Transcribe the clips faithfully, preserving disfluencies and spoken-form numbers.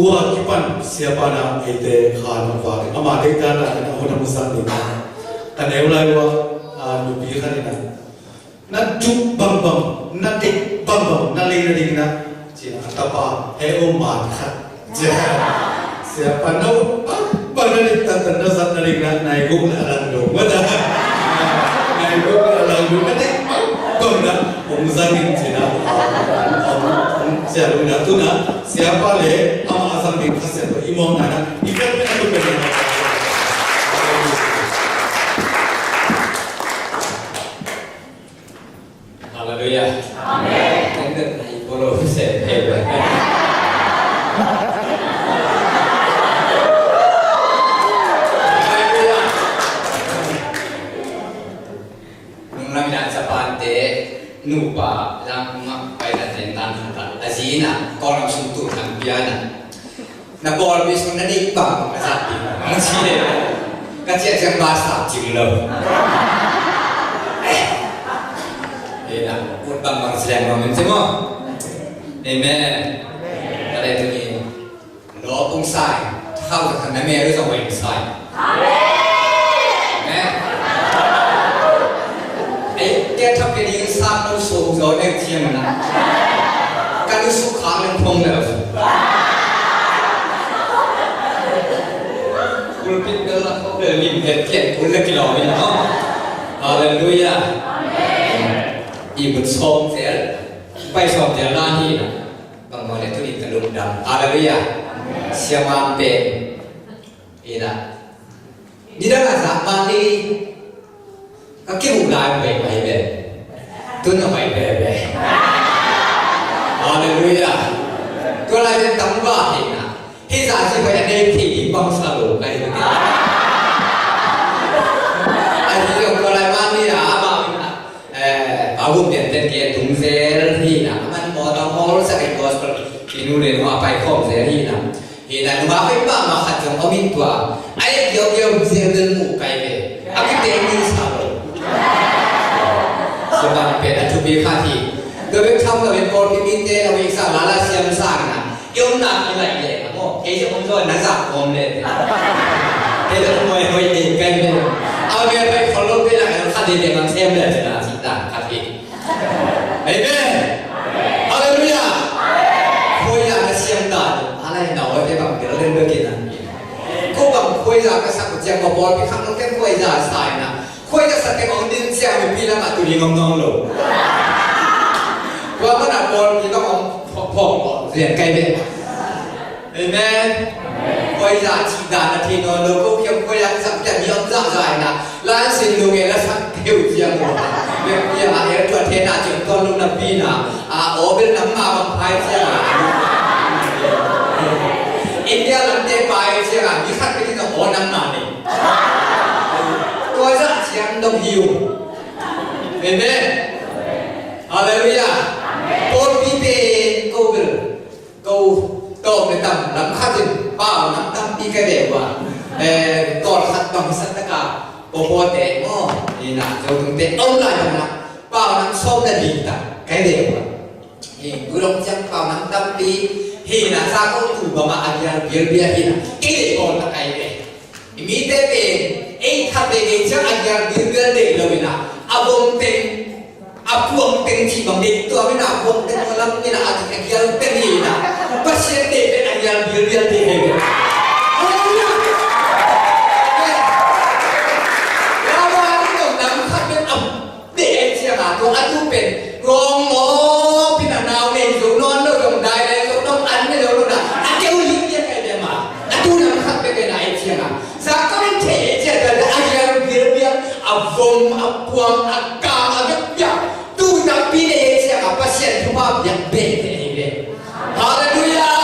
Tua kipan siapa na eite kha nong vak in ama deita na in a hun a musak ding. Ka neu lai ua, a, nupi khat in a, na duk bangbang, na dik bangbang, na lei na ding na, ci a tapa he o man khat. Ci a, siapa na u bangbang na dik tatan na zat na ding na, na i guk na lang dong. Wada. Na i guk na lang dong, na dik bangbang na. Hong zang in cina, hong, hong, hong, sia lu na tu na, siapa le, ama a zang ding kha sia tu i mong na na, i kat na tu na. Hallelujah. Amen. Thank you, na i polo se, amen. Hallelujah. Nung lam ina Japan te nupa lam mak pai na ten tan khat a zi ina kawlam sung tu thang pia na. Na bawlpi sung na dik bang ka zat pi na. Nang si le. Ka cia ciang ba sa cing lo. Ina ut bang bang siang lo men cimo. Amen. Ka le tu ni. Lawpung sai, thau zat khan na mel zong weng sai. Amen. Amen. Ei, kei thap kei ding sang lo so zo ne ciang na. Ka lu su khang leng phong le. Pulpit bel la phong le lim het kian pul le kilawm in no. Hallelujah. Amen. I but sawm zel, pai sawm zel na hi na. Bangmah le tunin ka lungdam. Hallelujah. Siamah pen ina nidang a zah mah ni ka kimuh lai pai pai ve. Tun a pai ve ve. Hallelujah. Tua lai pen tangba hi na. Hi zah ci pai a nei thei ding bang sa lo ka hi ve. A hi zong tua lai mah ni a amah Eh, a hun pian ten ke tung zel hi na, a man mawtaw hawl sak in gospel i nu le nu a pai khawm zel hi na. Hi na, nungak pen pa ma khat zong om in tua. A et giaugiau zel del mu kai ve. A kite mi sa lo. Sa bang pen a thupi khat hi. Tua bek tham lo in pawlpi mite a wei sa lala siam sa na. I omna i laih leh a maw, kei zia om zaw na zak om leh. Kei zia om hoi hoi ding kai leh. A bel pai khol lo kei lak a khat ding leh mang sem leh cina cih dan khat hi. Amen. Hallelujah. Khuaizah na siam dan a lai na oi te bang tel den bek in a. Ko bang khuaizah ka sak uh ciang ko pawlpi khang lo ken khuaizah sa in a. Khuaizah sa teng ong din ciang mipi lamah tu ding om nawn lo. Tua mana pawlpi lamah ong phawk phawk zian kai ve. Amen. Khuaizah cih dan a thei nawn lo, ko khiam khuaizah sak ciang mi om zahzah in a. Lan sin lo nge la sak theu ciang lo. Mipi a el tua thei na ciang tuan lo napi na. A aw bel nangmah bang pai ciang a. India lamte pai ciang a mi khat peuh in a aw nangmah nei. Tua zah ciang dong hi uh. Amen. Hallelujah. Pawlpi pen ko bel ko tawm le tam lam khat in pau nam tampi ka deuh a. Eh, tawlkhat bang hi sak taka pawpawte maw, ina zotungte om lai bang na pau nam sawm na ding tak ka deuh a. Hi, tu dong ciang pau nam tampi hi na, sa ko tu bang a, a gial bialbial hi na. Kei le pawl ta kai ve. I mite pen ei khat te gei ciang a gial bialbial deih lo in a, a vom teng, a puang teng cih bang deih tuam in a, a puang teng a lam in a, a gial teng hi in a. Pasian deih pen a gial bialbial deih hi ve. Hallelujah. Amen. Tua bang in a, nam khat pen a Te e ciang a, tua a tu pen ruang maw, pi na nau nei zo nawn lo zong, dai lai zo nawn, an nei zo lo na, a keu ling dia kai dia ma. A tu nam khat pe kai na e ciang a. Sa ka min te e ciang a, a gial bial bial, a vom, a puang, a kam, a biak biak. Tu tampi nei e ciang a, Pasian thupha biak be te e be. Hallelujah!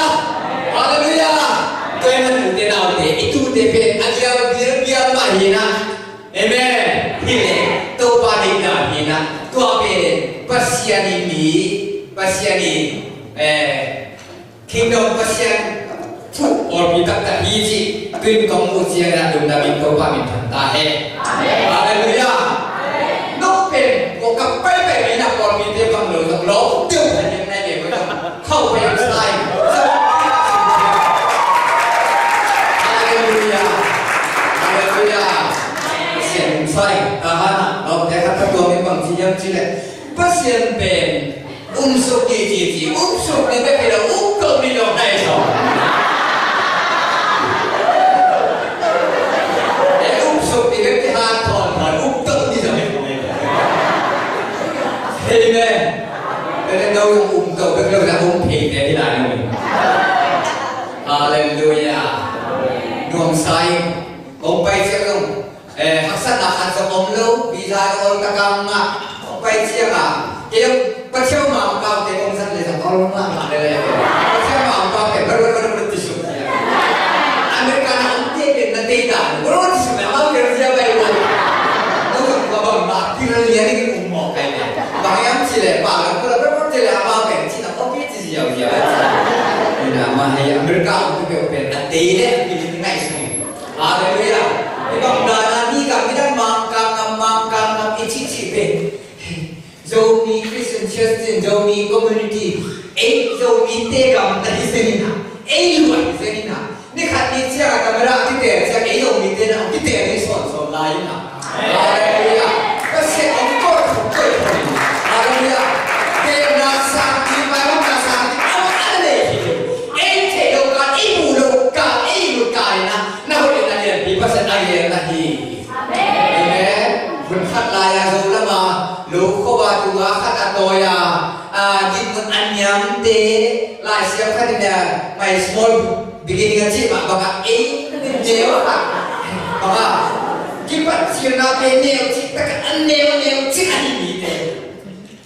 Hallelujah! Tua e man tu te nau te, i tu te pen, a gial bial bial ma hi na. Amen. Hi le, Topa deihdan hi na, tua pen Pasian in mi, Pasian in, eh, kingdom Pasian thu pawlpi taktak hi ci, tuin kong mu ciang na dum na min Topa min thang ta he. Amen. Hallelujah. Amen. Nok pen, ko ka pai pai mi na pawlpi te bang lo, lo, lo, teu na yen na ye ko na, khau pai sai. Sa, sa, sa, sa. Ni ci ci, um suk ni bek hi lo, um to ni lo nai lo. E, um suk ni bek hi, ha thon thon, um to ni lo. Amen. Amen. No, um to bek lo, na um phei te hi lai lo. Hallelujah. Nuam sa ing, kong pai ciang lo. Eh, haksatna khat zong om lo, visa zong ol takam mah, hong pai ciang a, kei zong Pathian mah hong paute kong zat le zong ol mah mah le le. Pathian mah hong paute, bar, bar, bar, bar, ti suk cia. America na hong te pen na te ta, bar, bar, ti suk na, amau ker cia bai bar. Nong zong kua bang mah, ti ral lia ni kum mawk kai le. Bang yam ci le, pa lam kua bar, bar, ti le, amau pen ci na, kopi ci cia, cia. Ina mah hei, America hong te pen, a te le, a te le, ngai sung. Hallelujah. I bang dan a mi gam, mi dang Mangkang gam, Mangkang gam i cihcih pen. Zomi Christian Church in, Zomi community. Ei Zomite gam na hi zen in a. Ei lua hi zen in a. Ni khat ni ciang a camera kite ciang ei Zomite na kite ni sawnsawn lai in a. Hallelujah. Pasian hong kawlkhop kawlkhop in. Hallelujah. Tena sang ti, Bible na sang ti, a, a le hi lo. Ei thei lo ka, ei mu lo ka, ei mu ka in a. Na hoih in a lianpi Pasian a lian na hi. Amen. Amen. Hun khat lai a Zo lam a, lo khua tua khat a tawi a, a, dinmun a niamte, Lai Siangtho khat in a, my small beginning a cih mah bang a, ei, neu a, bang a, kipat cilna pen neu cih tak a neu, neu cih a hi mite.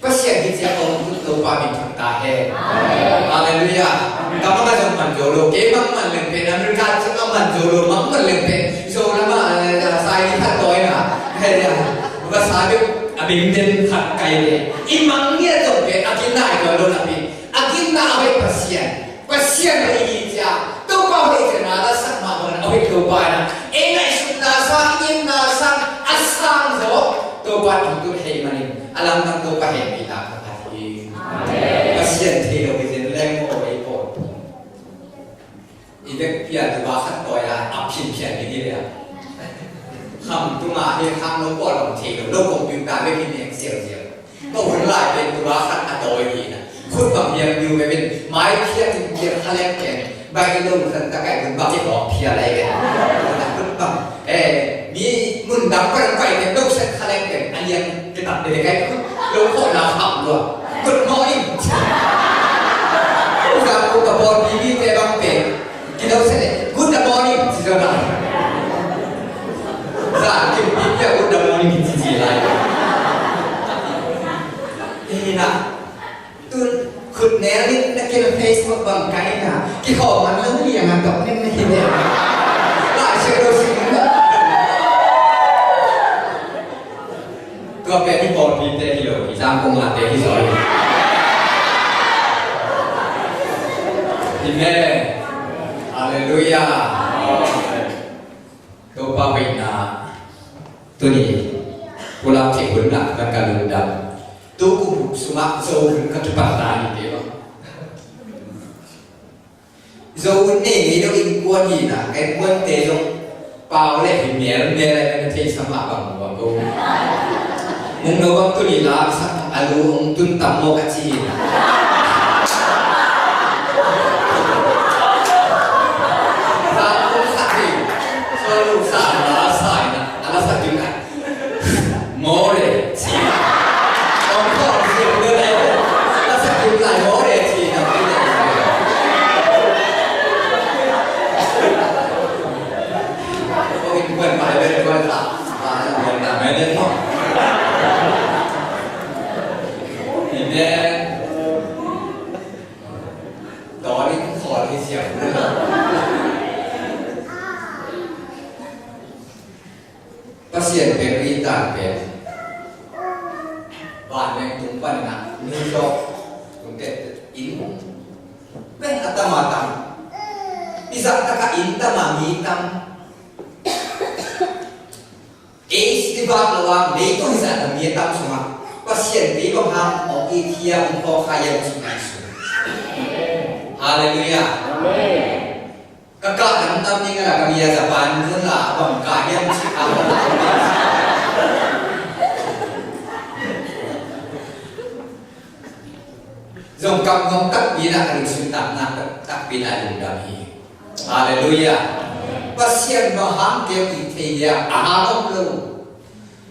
Pasian hi ciang hong tut Topa min thang ta hen. Hallelujah. Ka mang a zong man zo lo, kei mang man leng pen, America cih a man zo lo, mang man leng pen, zo lam a, eh, sai ni khat tawi na. Hei, eh, va sa bek a bing den khat kai le. I mang ngiat zong pen, a kin nai tuan lo na pi. A ginna a hoih Pasian. Pasian hoih hi cia. Topa hoih cia na la sak mah bangin a hoih Topa na. Ei ngaihsutna sang, i ngimna sang, a sang zaw. Topa tungtun hei manin. A lamdang Topa hei pi ta ka phat hi. Amen. Pasian thei lo hi zen leng ko ei ko. I vekpi a tua khat tawi a, a phianphian ding hi ve a. Kham tunga hi khang lo pawlawm thei lo, lo computer vek hi nek ziauziau. Ko hun lai pen tua khat a tawi hi na. Khut bang hiam niu ve ven, mai phiat in phiat kha leng pen, bai lo khan ta kai hun bak i hawk phiat lai ve. Khut bang, eh, mi mun dang pan pai pen lo set kha leng pen, a lian ke tap de kai khut, lo khawh na kham lua. Good morning. Uza ko ka bawlpi mite bang pen. Kidawh se le, good morning, ci zaw lai. Zan kim pi pia good morning, ci ci lai. Ina, tun khut nel ni na kil Facebook bang kai na, kikhawm man lo ni a ngan tok ning na hi le. Lai se lo sing na. Tua pen i pawlpite hi lo, i zangkong late hi zaw hi. Amen. Halleluiah. Topa hoihna tuni pulak thei hun nak kan ka lungdam. Tu kum sungah zo hun ka kipatna hi te lo. Zo hun nei ngei lo innkuan hi na, ka innkuante zong pau le hi mel mel a na thei sa mah bang ua ko. Mung no bang tuni la sa a lu ong tun tam mo ka ci hi na. Sa ong sa hi. So lu sa la sa hi na. Ala sa hi na. Mawle, ci. Kong kong ci, mawle. Masa kim lai mawle, ci. Kong in kuan pai ven kuan ta. Ah, kuan ta ven mo. Amen. Dawnin khawl hi siam. Pasian pen ritan pen vanleng tung panin ah New York tung teh inn pen a tam a tam. I zahtak ah inn tam a mi tam. Ei i vak lo a leitung i zahtak mi a tam sungah Pasian pen bang hang hong it hiam, hong khawk hiam cih ngaihsun. Halleluiah. Amen. Ka kah dang tam ding a la ka bia Japan nun la bang kah hiam cih a hong tam ding. Kam ngam takpi in a lungsim, takna takpi in a lungdam hi. Halleluiah. Pasian bang hang kei i thei dia a hang om lo.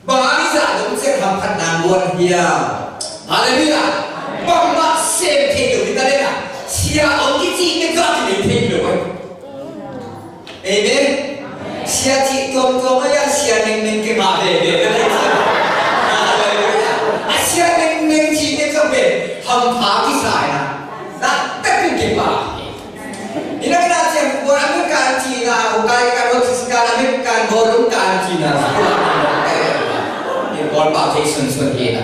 Bang hang i zah dong ciang hamphatna guan hiam? Halleluiah. Bangmah sem thei lo hi ta leh na, sia om i cih pen zah ci nei thei lo. Amen. Sia cih tuamtuam a, sia nengmeng kei mah veve ka lei sia. Halleluiah. A sia nengmeng cih pen zong pen hampha kisa hi na. Na, ka pen kei mah. Ina ina ciang, buat American cihna, hukai kan, Mexican, American, bawlung kan cihna. Ina bawl pah thei sunsun hi na.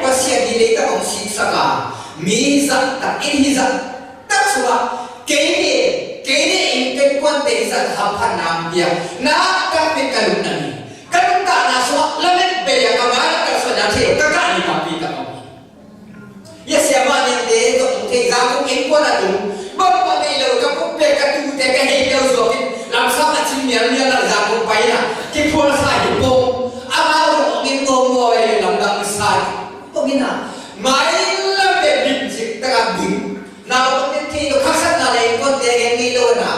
Pasian hi lei tak hong siksak a, mi zahtak in hi zahtak sungah, kei le, kei le innkuankuante hi zah hamphatna hong pia, na tak pen ka lungdam hi. Ka nuntakna sungah lamet bei a ka mai a ka suahna thei lo, ka kah ni tampi tak om hi. Ia siamah nengte zong hong thei, Zangkong innkuan a tung, bangmah nei lo, ka pukpek ka tute ka hei peuh zuak in, lamsang a cin mialmial a Zangkong pai in a, kiphual sa hi pong, amau zong hong in ngawngawng a, lamdang sa hi pong in a, mailam pen limcik tak a ding, naupang nen thei lo, haksatna le innkuante gen ngei lo in a,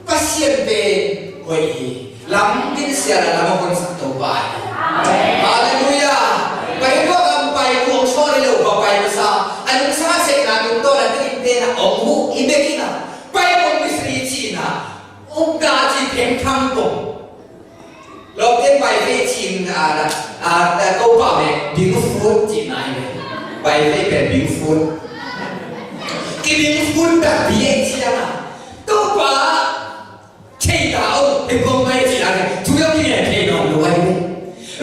Pasian pen hoih hi. Lam din sia la lam a honsak Topa hi. Halleluiah. Pai tua gam pai kuang sawl hi lo, va pai masa. A lungsang a seihna tungtawn a, tingin pen a ong huh i bek in a, pai pong misri cihna, ukna ci phengphang pong. Lawmte pai ve cihna, a, a, Topa ve bing fut cihna hi ve. Pai ve pen bing fut. Kibing fut takpi hi ciang a, Topa thei ta o, hi pong mai cihna hi. Thu yam hi thei nawn lo ai ve.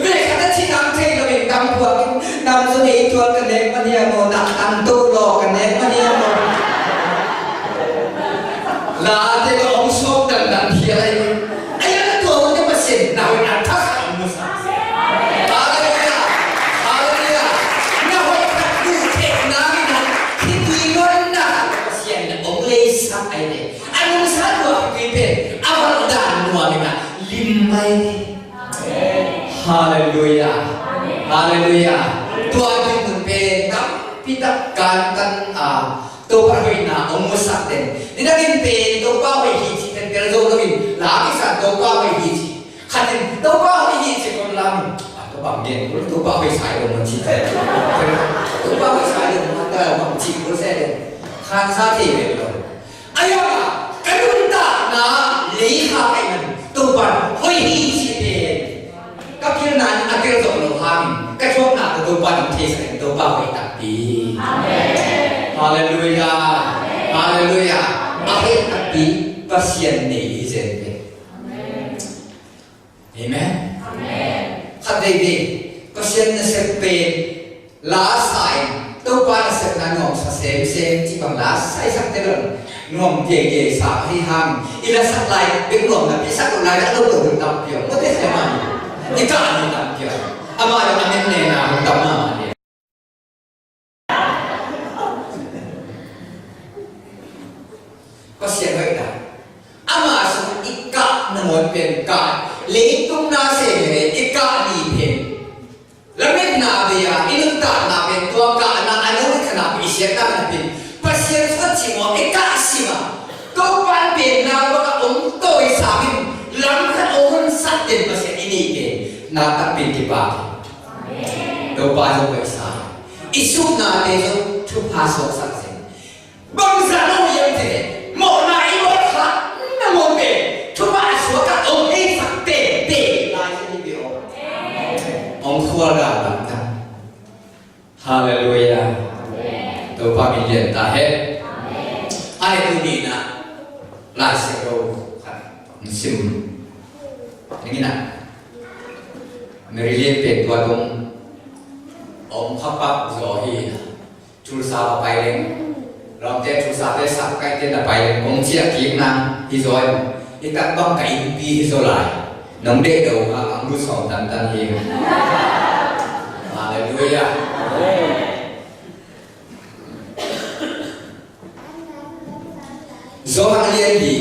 Ve khat a cih nang thei lo in tam puak in, nam zu nei tual ka nek man hiam maw, nak tam to law ka nek man hiam maw. Late ka ong sawk dandan hi a lai. Ai a tua hun te Pasian na hoih a thak a ong musak. Halleluiah. Halleluiah. Na hoih khat duh theih nang in a, hih tui nuan na Pasian na ong leisak ai le. A nungsa tua hih tui pen a valh dan nuam in a lim mai. Halleluiah. Halleluiah. Tua ding hun pen tampi tak kantan a, Topa hoihna hong musak den. Nidangin pen Topa hoih hi cih pen tel zo loin la kisa Topa hoih hi cih. Khatin Topa hoih hi cih kon lam. A, Topa ngen kul, Topa hoih sai lo mah cih tel. Topa hoih sai lo mah tel mah cih kul se den. Khansa thei ve lo. Aia, ka nuntakna lei kha ka hih man Topa hoih hi cih pen ka pilna in a tel zo lo hangin, ka thuakna tawh Topa in theisak in, Topa hoih takpi. Amen. Halleluiah. Amen. Halleluiah. A hoih takpi Pasian nei hi zen pen. Amen. Amen. Khat veivei Pasian nasep pen la sa in, Topa nasepna nuamsa semsem cih bang la saisak te lo. Nuam teitei sa hi hang, i lasak lai bek nuam napi sak lo lai, a lo lo hun tam piang. Mawte siamah ni, i kah ni tam piang. Amah lo a min nena hun tam mahmah ni. Pasian hoih ta. Amah sung i kah nangawn pen kah, leitung na se le i kah ni pen. Lametna bei a, i nuntakna pen tua kahna a no i khanna pen i siatna pen. Pasian sung a cimawh i kah sim a, Topa pen na bang a om tawi sa min, lam khat om hun sak den Pasian i nei pen. Na takpi kipak. Topa zong hoih sa. I supnate zong thupha suaksak seng. Bangzah na hoih hiam cih leh, mawhna i mawh kha, na mawh pen thupha a suak a hong heisak tete lai sa hi ve aw. Hong khual dan lamdang. Halleluiah. Topa min lian ta hen. Ai, tuni in ah Lai Siangtho khat hong sim ning in ah, Mary Lian pen tua dong om kha pak zaw hi in ah, Tulsa va pai leng, lawmte Tulsa te sak kai te na pai leng, kong ciah kik nang hi zaw in, hi tak bang ka innpi hi zaw lai. Nong deih do ha, ang lut sawm tantan hi. Halleluiah. Johan a lian li,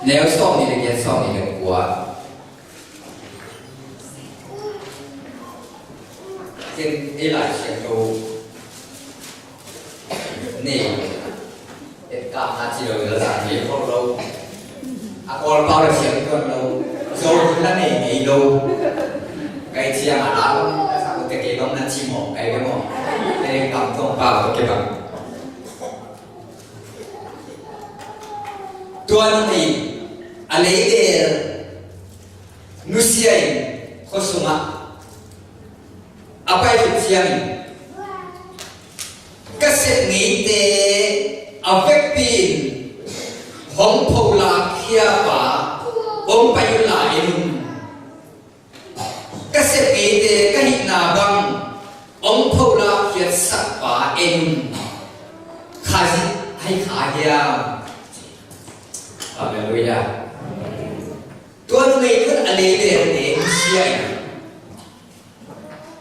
neu sawm nih le giat, sawm nih le kua. Ken ei Lai Siangtho Ni, et ka ha ci lo, la sa ni ko lo. A Kawl pau la siam tuan lo. Zo la nei nei lo. Kai ciang a la lo, la sa ko te ke dong na ci mo, kai ke mo. Te kam tong pau to ke bang. Tua nung in a leibel nusia in khua sungah a pai khit ciangin ka sep ngeite a vekpi in hong pholak khia pa hong pai unla en un. Ka sep ngeite ka hihna bang hong pholak khiatsak pa en un. Khazih hai kha hiam? Halleluiah. Tua numei tun a leibel te nusia in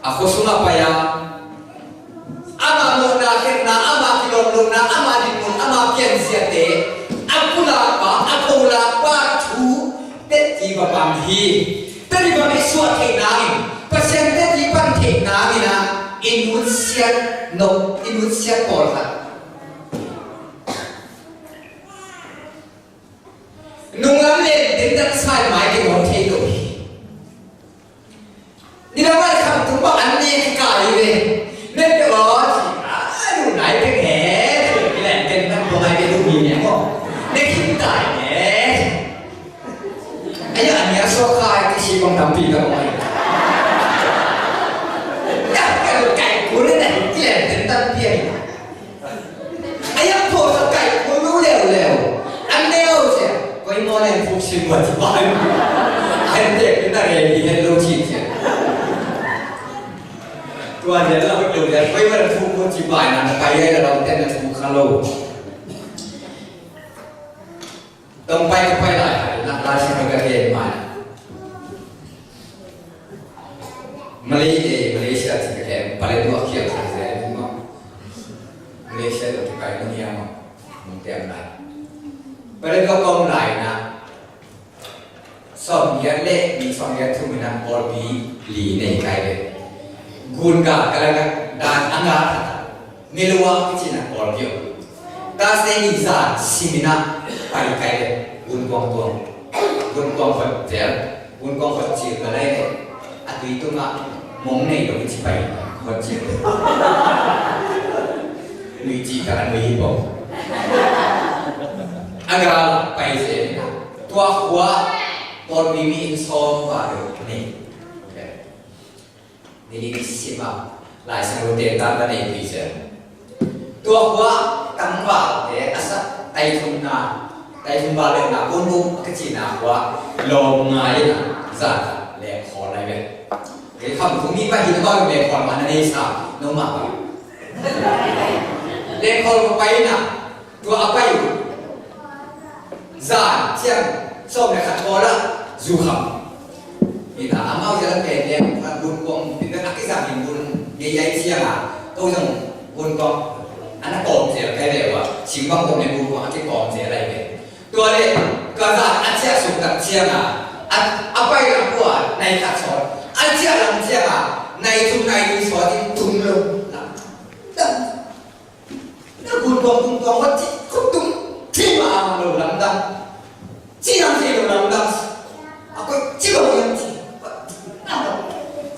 a khua sungah pai a, ama mawhna khenna, ama kilawm lohna, ama dinmun, ama pianziate a pulakpa, a pholakpa thu teci va pang hi. Teci va i suah theih nangin, Pasian teci pan theih nangin ah i nutsiat nop, i nutsiat pawlkhat nunglam len den dan sai mai ke nuam thei lo hi. Nidang a kham tung bang an ne kika hi ve. Ne pe aw ci a lu nai pe nge. Ki len ken nan buang ai pe lu mi ne mo. Ne kim tai nge. Ai a nia so kai ki si bang tam pi ta mo ai. Ya ka lu kai ku ne ne ki len ken tam pi ai. Ai a po sa kai ku lu leu leu. An ne o se. Koi mo ne fu si mo ci bai. Ai te ki ta re ki ne lo ci ci. Tua ne la lu leu. Koi mo ne fu mo ci bai na kai ai la lo te ne fu ka lo. Tong pai ka pai lai, na lai sa ka gen mai. Malay, eh, Malaysia ci ka gen, pale dua kia ka ze, ma. Malaysia lo ki pai no ya ma. Mung tem lai. Pale dua kom lai na. Som ya le, ni som ya tu mina, or bi, li ne kai le. Gun ga ka la ga, dan anga. Meluang kici na Kawlpi om. Thursday ni zan simin ah pai kai le, Gunkuang tuang. Gunkuang hotel, Gunkuang hotel ka lai le. A tui tung ah mong nei lo kici pai hotel. Nui ci ka an nui hi bom. A ga pai se na. Tua khua Kawlpi mi in sawm va lo nei. Okay. Nili sim a, Lai Siangtho te tan ka nei pui sia. Tua khua tangvalte a sak taithumna, taithum val lehna, Gunkuang ka cihna khua lawm ngai in a zan a lengkhawl lai ve. Kei kham thum mi pa hi na bang lengkhawl ma na nei sa, no ma bang. Lengkhawl ma pai na, tua a pai uh. Zan ciang sawm le khat pawl ah zu kham. Ina amau zia lam pen leng a Gunkuang pi pen a kizang in gun ngei ai ciang a ko zong Gunkuang a na kawm zel kai le uh a, Singbang kawm le Gunkuang a kikawm zel ai pen. Tua le ka zan a ciah suk tak ciang a, a, a pai lam uh a nai khat sawt. A ciah lam ciang a nai thum nai li sawt in tum lo. Lam, lam. Na Gunkuang tung tuang wat ci, khup tung, thim a ang lo lamdang. Ci ang ci lo lamdang. A koi ci lo yang ci.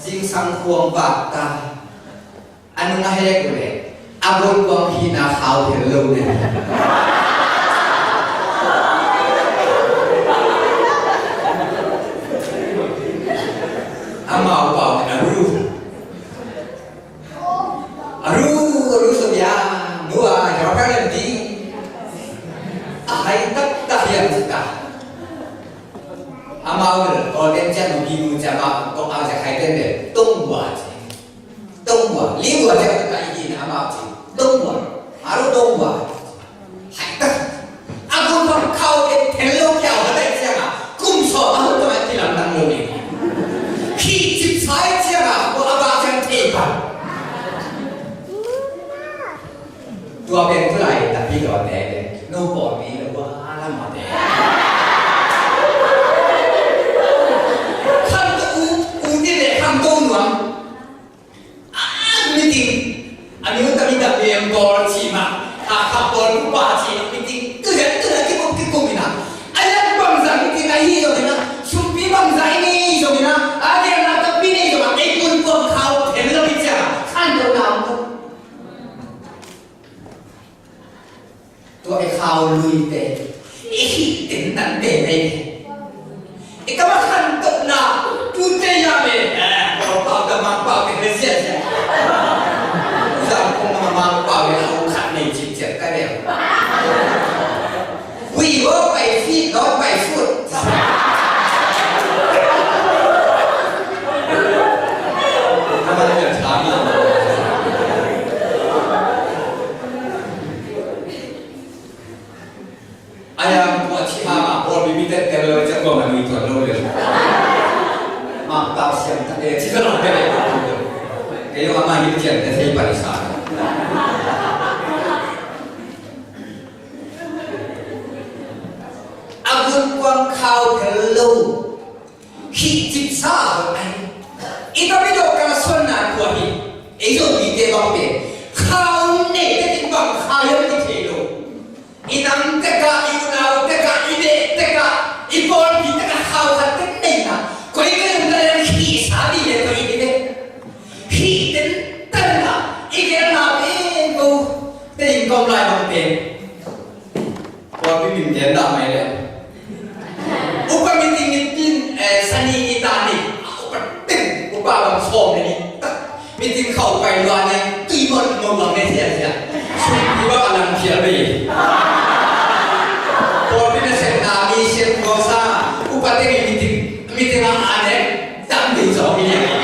Zingsang khuang bak ta. A nung a hek uh le. A Gunkuang hihna khau thei lo ne. Amau pau ne a ru. A ru, a ru so bia, nu a, jawab kan lem di. A hai tak tak hiam ci ta. Amau le, ko den cia nu bi nu cia ma, ko a cia hai den de, tong bua ci. Tong bua, li bua cia tak tak i di na amau ci. Tong bua, a ru tong bua. Hai ta. A kum bang khau en tel lo kiau ha dai ciang a. Kum sawm a hun bang a kilamdang lo ni. Khi cip sai ciang a, ko a bang ciang thei pa. Tua pen tu lai tapi tua te. No bawlmi lo wa la ma te. Kham to u, u ni le kham to nuam. Ah, meeting. Luite i hih tentante nei. I kam a khantohna tute ya me. Eh, Kawlpau, Tamangpau te le siasia. Zangkong Mangpau le a u khat nei cipciat ka deu. We walk by feet, not by foot. Ayang tua ci ha ma, Paul bi mi tet tel lo, cak lo ma nui tuan lo le. Ma tau siam ta e, ci lo le. Kei lo ma hi kian te sei pa ni sa. A gun kuang khau tel lo. Khih cipsa a hong ai. I David aw kalsuanna tua hi. Ei Zomite bang pen khau nei tekin bang khau hiam i thei lo. I nam tekah, i unau tekah, i beh tekah, i pawlpi tekah khau khat tek neina. Koi ka lum ka lem khihsa dih le koi i beh. Khih tentanna i gelna pen ko. Te in kawm lai bang pen. Tua pi min gen dah mai le. Upa meeting, meeting, eh, sani ni ta ni. Upa ting, upa bang sawm ni. Meeting khau pai lua ni, tui mon mo bang ne sia sia. Sumpi bang a lang phial bei. Tua pi na sem na mi sem ko sa. Upa ting meeting, meeting a ane. Tam ding zaw hi liang.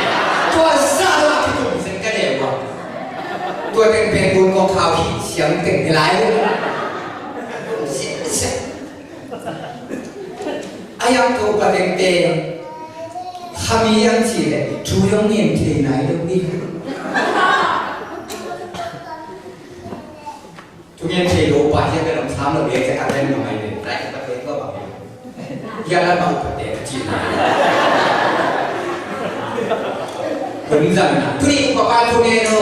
Tua za tua kitum sen ka leh ua. Tua teng pen bun kong khau hi siam teng hi lai. Siam, siam. A yang ko pa teng pen. Khami yang ci leh thu yong ngen thei nai lo hi. Thu ngen thei lo pa hiam, ka lam sam lo le, ka lam lo mai le. Lai ka te ko ba. Hiam la ba upa te ka ci na. Hun zang na. Thu ni upa pa thu ngen lo.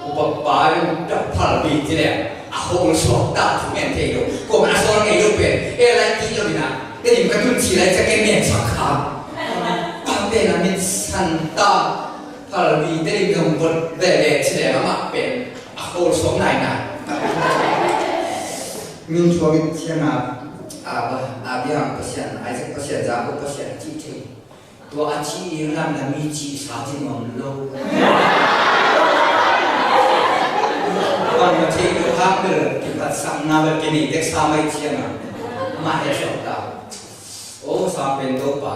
Upa pa yung ta phal bi ci le. A hong suak ta thu ngen thei lo. Ko ma suak ngen lo pen. E lai ti lo na. Te dim ka tun ci lai ca ken ngen sak kha. Pa pen a mit san ta. Phal bi te dim dong bot ve le ci le ma pen. A khawl suak nainai. Min thuak in ciangin a, a, Abraham Pasian, Isaac Pasian, Jacob Pasian a cih thei. Tua a cih i lam lam mi cih sa ci nuam lo. Bang na thei lo hang bel kipat sakna bel kinei dek sa mai ciangin. Mah he suak ta. O sa pen Topa.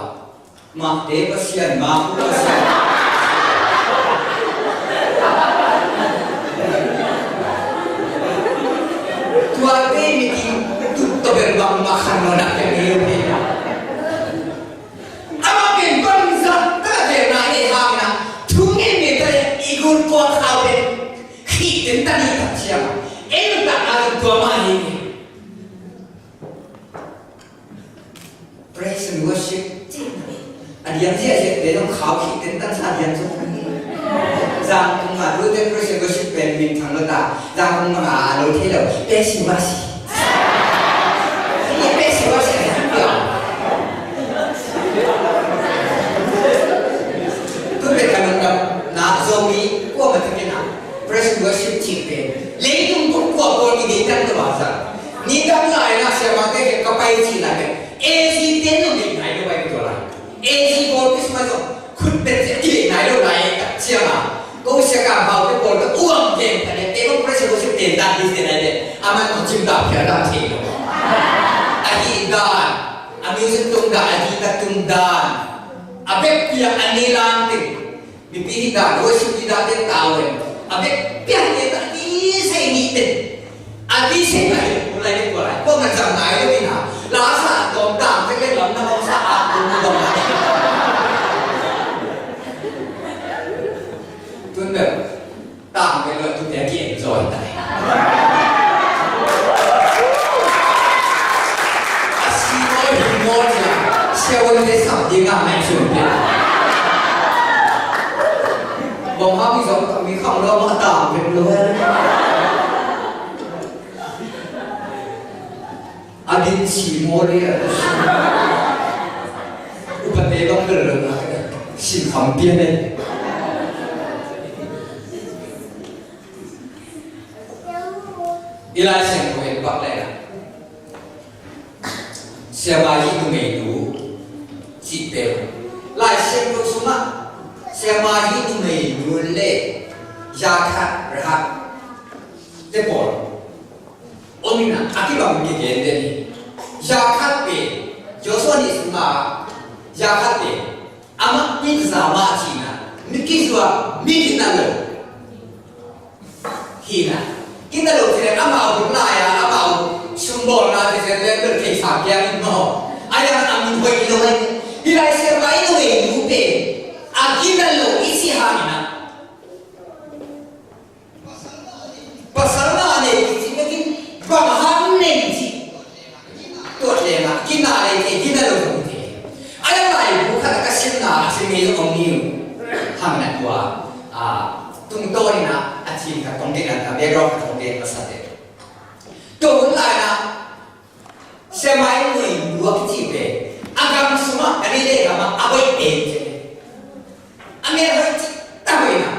Mahte Pasian, mahte Pasian. Tuate meeting tut tawh bel bangmah khan lo nak pen ei lo pen. Amah pen banzat tak a tel na ei hang na. Thu ngen ngen tak i gun kuang khau pen. Khih tentan i tak ciang. Ei lo tak a tua mah hi. Praise and worship. A diam ziahziah pen hong khau khih tentan sa diam zong. Zangkong a tute praise and worship pen min thang lo ta. Zangkong bang a lo thei lo. Praise and worship. Praise and worship. Tu pen ka lungdam na Zomi kua ma takin a. Praise and worship cih pen. Leitung bup kua pawl mi deitan lo a sa. Ni dang lai na siamate ke ka pai cih lai pen. A Z te nong deih nai lo pai tua lai. A Z pawl Christmas zong khut pen sia i deih nai lo lai tak ciang a. Ko sia ka hau te pawl ka uang pen ka ne te ko praise and worship te dan di te nai te. Aman ko cim da pia da te lo. A hi dan. A music tung dan, a hi da tung dan. A bek pia a ni lang te. Mipi hi dan, worship hi dan te tau e. A bek piang te ta ni sei ni te. A ni sei na hi, ko lai ni ko lai. Ko man sang nai lo ni na. La sa tom tam te ke lam na mong sa a ko ni bang na. Tun bel. Tam ke lo tu te ki enjoy ta. A si mo hi mo cia. Sia wan te sam ding a mai sun pia. Bawng hau mi zong mi khang lo ma tam pek lo. A din si maw le a sin. Upate bang bel lo na ka sin kham pia ne. I Lai Siangtho en pak le na Siamah hi numeinu cih pen Lai Siangtho sungah siamah hi numeinu le Yaakhat, Rahab te pawl om in a, a kibang kigen den hi. Yaakhat pen Joshua nih sungah Yaakhat pen amah mi za mah ci-in a, mi kizuak, mi gina lo hi in a, gina lo ci leng amau hun lai-a amau sungbawlna te zen leng bel thei sa kiang in maw. A yang a min hoih lo in, hi lai siamah hi numeinu pen a gina lo i cih hangin a, pasal na nei kici, bang hang nei ci. Tua leng a gina lei te, gina lo zong te. A laibu khat a ka simna a sim ngei zong om ni uh. Hang na tua, a, tungtawn in a, a thim khat kong gen a, background khat kong gen masa te. Tua hun lai in a, siamah hi numeinu a kici pen a gam sungah, Galilee gam ah a hoih pen ci. A mel hoih cih tak hoih in a,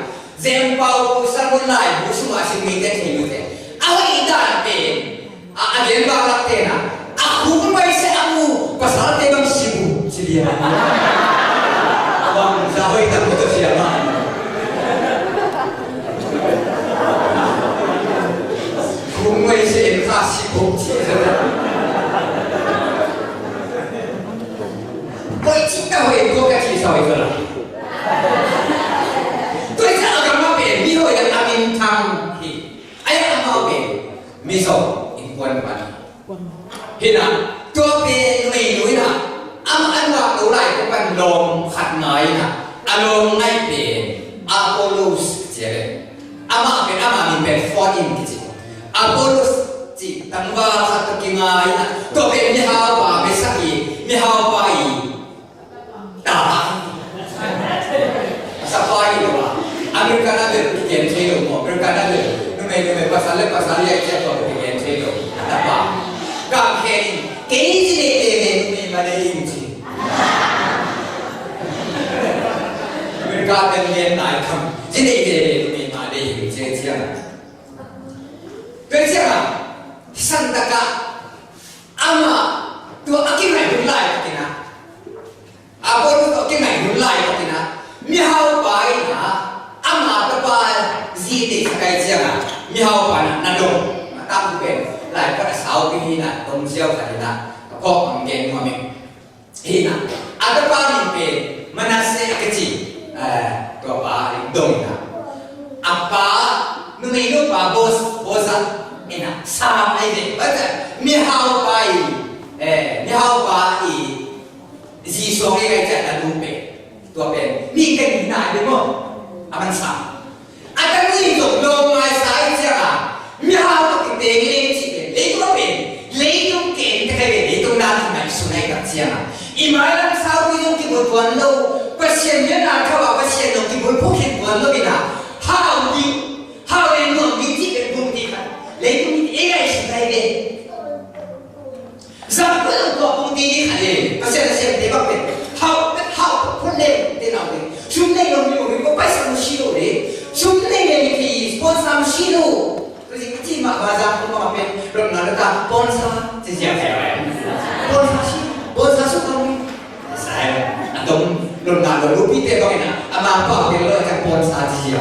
Zempau Pu Salmon laibu sungah a sim mite thei mite a hoih dan pen a, a gen bak lak te in a, a khuk mai se a mu pasalte bang si bu ci lian a, bang za hoih tak mu tawh siamah. Khuk mai se en kha si bu ci. Hoih cih tak hoih, tua ka cih sa hoih tua la. Tua hi ciang a gam ah pen mi hoih a minthang hi. A yang amau pen Mizo innkuan pan hi. Hi in a, tua pen numeinu hi in a, amah a nuak lo lai tua pan lawm khat ngai hi in a, a lawm ngai pen Apollos ci a le. Amah pen, amah min pen phone in kici. Apollos cih tangval khat tawh kingai in a, tua pen mihaupa mesa hi, mihaupa i tapa. Tapa hi lo a. American Idol kigen thei lo maw, American Idol. Numei, numei, pasal le pasal, i ai ciat tua kigen thei lo. Tapa. Kam khen in, kei zi nei veve numei mah nei ing ci. America pen gen nai kham, zi nei veve numei mah nei ing ci ciang. Tua ciang a, sang tak a, amah tua a kingaih hun lai takin a, Apollos tua a kingaih hun lai takin a, mihaupa in a, ama tapa zi deihsak ahih ciangin a, mihaupa in a na dong, a tangthu pen, lai pan a saupi hi in a, dong ziau khat in a, ka phawk hong gen nuam ing. Hi in a, a tapa min pen Manasseh a kici, eh, tua pa in dong in a. A pa, numeinu pa Boaz, Boaz in a, sa ai ve, Boaz, mihaupa i, eh, mihaupa i zi suang i ngai ciat a lu pen. Tua pen, mi ken hi nai ve maw, a man sa. A tanu in zong lawm ngai sa ahih ciangin a, mihau tawh kiteng leng cih pen, leitung a pen, leitung ken te kai ve, leitung dan ngaihsun ahih tak ciangin a, i mailam saupi zong kibulphuh tuan lo, Pasian lianna thau a Pasian zong kibulphuh khin tuan lo in a, hau ding, hau leng nuam ding cih pen bung ding khat, leitung in ei ngaihsun kai ve. Zangkul zong tua kong ti ding khat le, Pasian a siamte bang pen, hau, hau, phun le, te nau le, sum nei lo mi ong ko paisa mu si lo le, sum nei le mi thei, sponsor mu si lo. Ko si ko ci mah ba zang ko mah pen, ron na lo ta, sponsor, ci zia thei. Sponsor si, sponsor su kong mi. Sai, a tong, ron na lo lu pi te bang ina, a ma pa pen lo a sponsor ci zia.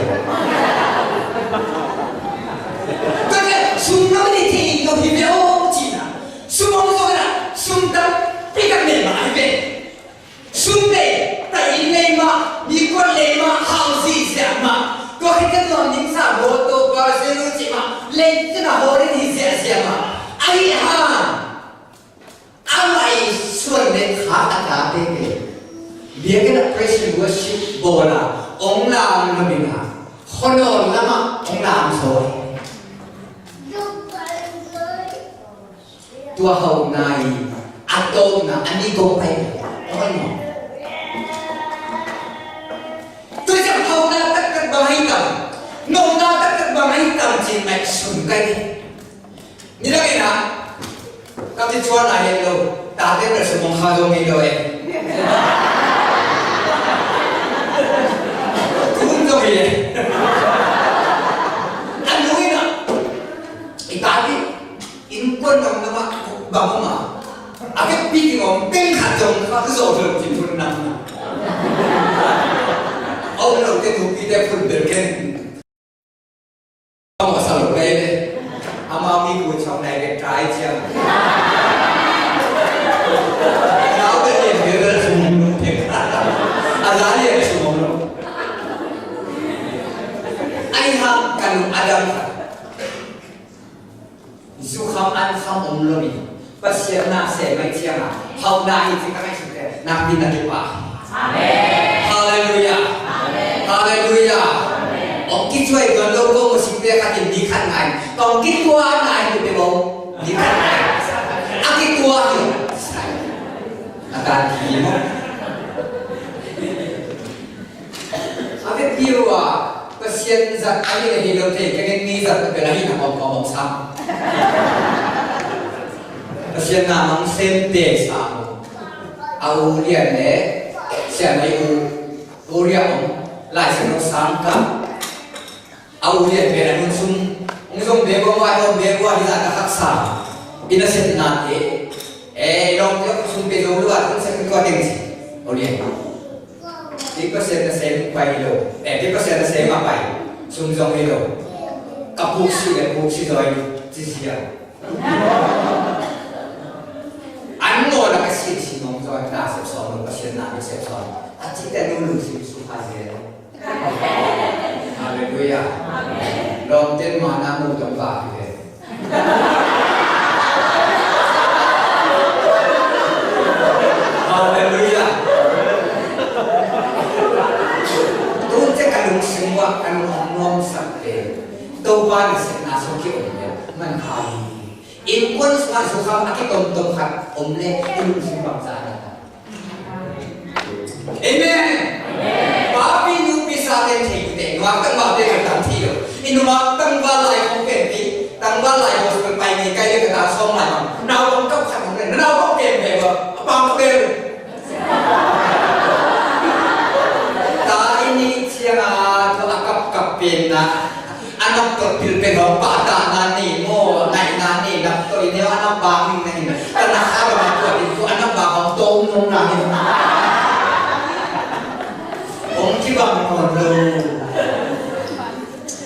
Ko le, sum lo ni thei lo hi ve o ci na. Sum hong zong in a, sum tampi tak nei mah ahi ve. Sum nei, taih inn nei mah, mi kuan nei mah, hau ziahziah mah. Tua khit teh nuam ding sa, mawtaw, car, zelu cih mah, lei cih mah, hawl in hi ziahziah mah. Ahi hang, amah i suan le khak a tate pen, biakinn ah praise and worship bawl a, hong lam lo ding a, khuanawl lam ah hong lam zaw hi. Tua hauhna i a tawpna a ni gawp pai. Tua ciang hauhna taktak bang ahi tam, nopna taktak bang ahi tam ci ngaihsun kai. Nidang in a, ka mi cuan a het lo, tate bel sumong kha zo ngei lo e. Tun zo hi e. A nu in a, i tate Innkuan gamdang ah bang om a, a vekpi ding Kong teng khat zong kha zawh lo cin hun nam na. A om lo te nupite phun bel ken. A mawh sa lo pai ve. Amau mi ku chawng nai ve kai ciang. Nau te lian ve ve sum om lo. A za lian sum om lo. Ai hang kan adam. Zukham an kham om lo in, Pasian na sem mai ciang a, hauhna hi ci ka ngaihsut te, nakpi na kipa. Amen. Halleluiah. Amen. Halleluiah. Amen. Hong kicuai tuan lo ko mu singte khat in ni khat ngai. Hong kituah ngai tu pe bo. Ni khat ngai. A kituah hi. A tan ki mo. A vekpi uh a, Pasian zat a hi le hi lo thei keng in, mi zat a bel a hi na kawmkawm hong sam. Pasian na mang sem te sam uh. A u lian le siamai u, u lian hong Lai Siangtho sang ka. A u lian pen a nun sum hong zong be bawm a, hong be bawm a, hi zah ka haksa. I nasepnate, eh, lawmte hong sum pe zo lo a, hong sep tua teng ci. A u lian. Kei Pasian nasem pai lo. Eh, kei Pasian nasem a pai. Sum zong hi lo. Ka puk si le puk si zaw ci sia. An ngaw la ka sin sin hong zaw na sep sawm lo, Pasian na sep sawm. A cite nu lu sim su kha zel. Halleluiah. Lawmten ma na mu tong ba hi ve. Halleluiah. Tun te ka lungsim uah ka lung hong nuamsak te. Topa nasepna sung ki-om le man kha hi. Innkuan sungah zukham a kitomtom khat om le i lungsim bangzah na. Amen. Papi nupi sa ten thei te nuak tang ba te ka tam thi lo. I nuak tang ba lai kong pen pi, tang ba lai kong pen pai ni kai le ka ta sawm lai bang. Nau kong kap khat kong pen, nau kong pen be ba. A pang ka pen. Ta i ni ciang a tu a kap kap pen na. A nak tawh pil pen hong pahtahna nei maw, ngaihna nei nak tawh i neu a nak bang ning na hi. Ka nak a bang a tuat in tu a nak bang hong tawh um nong na hi. Hong kibang nawn lo.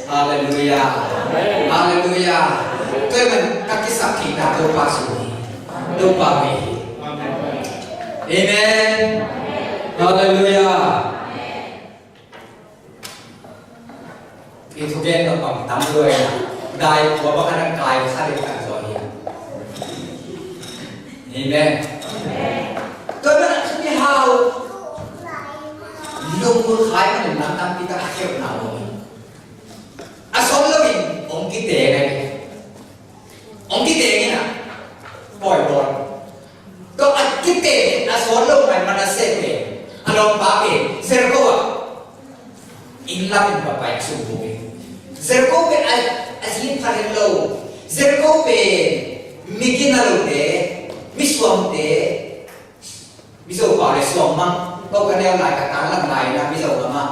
Halleluiah. Halleluiah. Tua hi man ka kisap theihna Topa sung hi. Topa vei hi. Amen. Halleluiah. I thugen na pang tam lua ina, dai kua bang a na kai kha ding kan zaw hi. Amen. Tua mana thu ni hau. Lungmul khai mana nam tampi tak a kheu na lo. A sawm lo in hong kiteng ai. Hong kiteng ina. Pawi bawl. Tua a kiteng a sawt lo ngai Manasseh pen, a lawmpa pen Jericho ah inn lam in va pai a sum buk in. Jericho pen a, a zi pha het lo. Jericho pen mi gina lote, mi suamte, Mizo pau le suang mang, ko ka neu lai ka tan lam lai na Mizo lam a,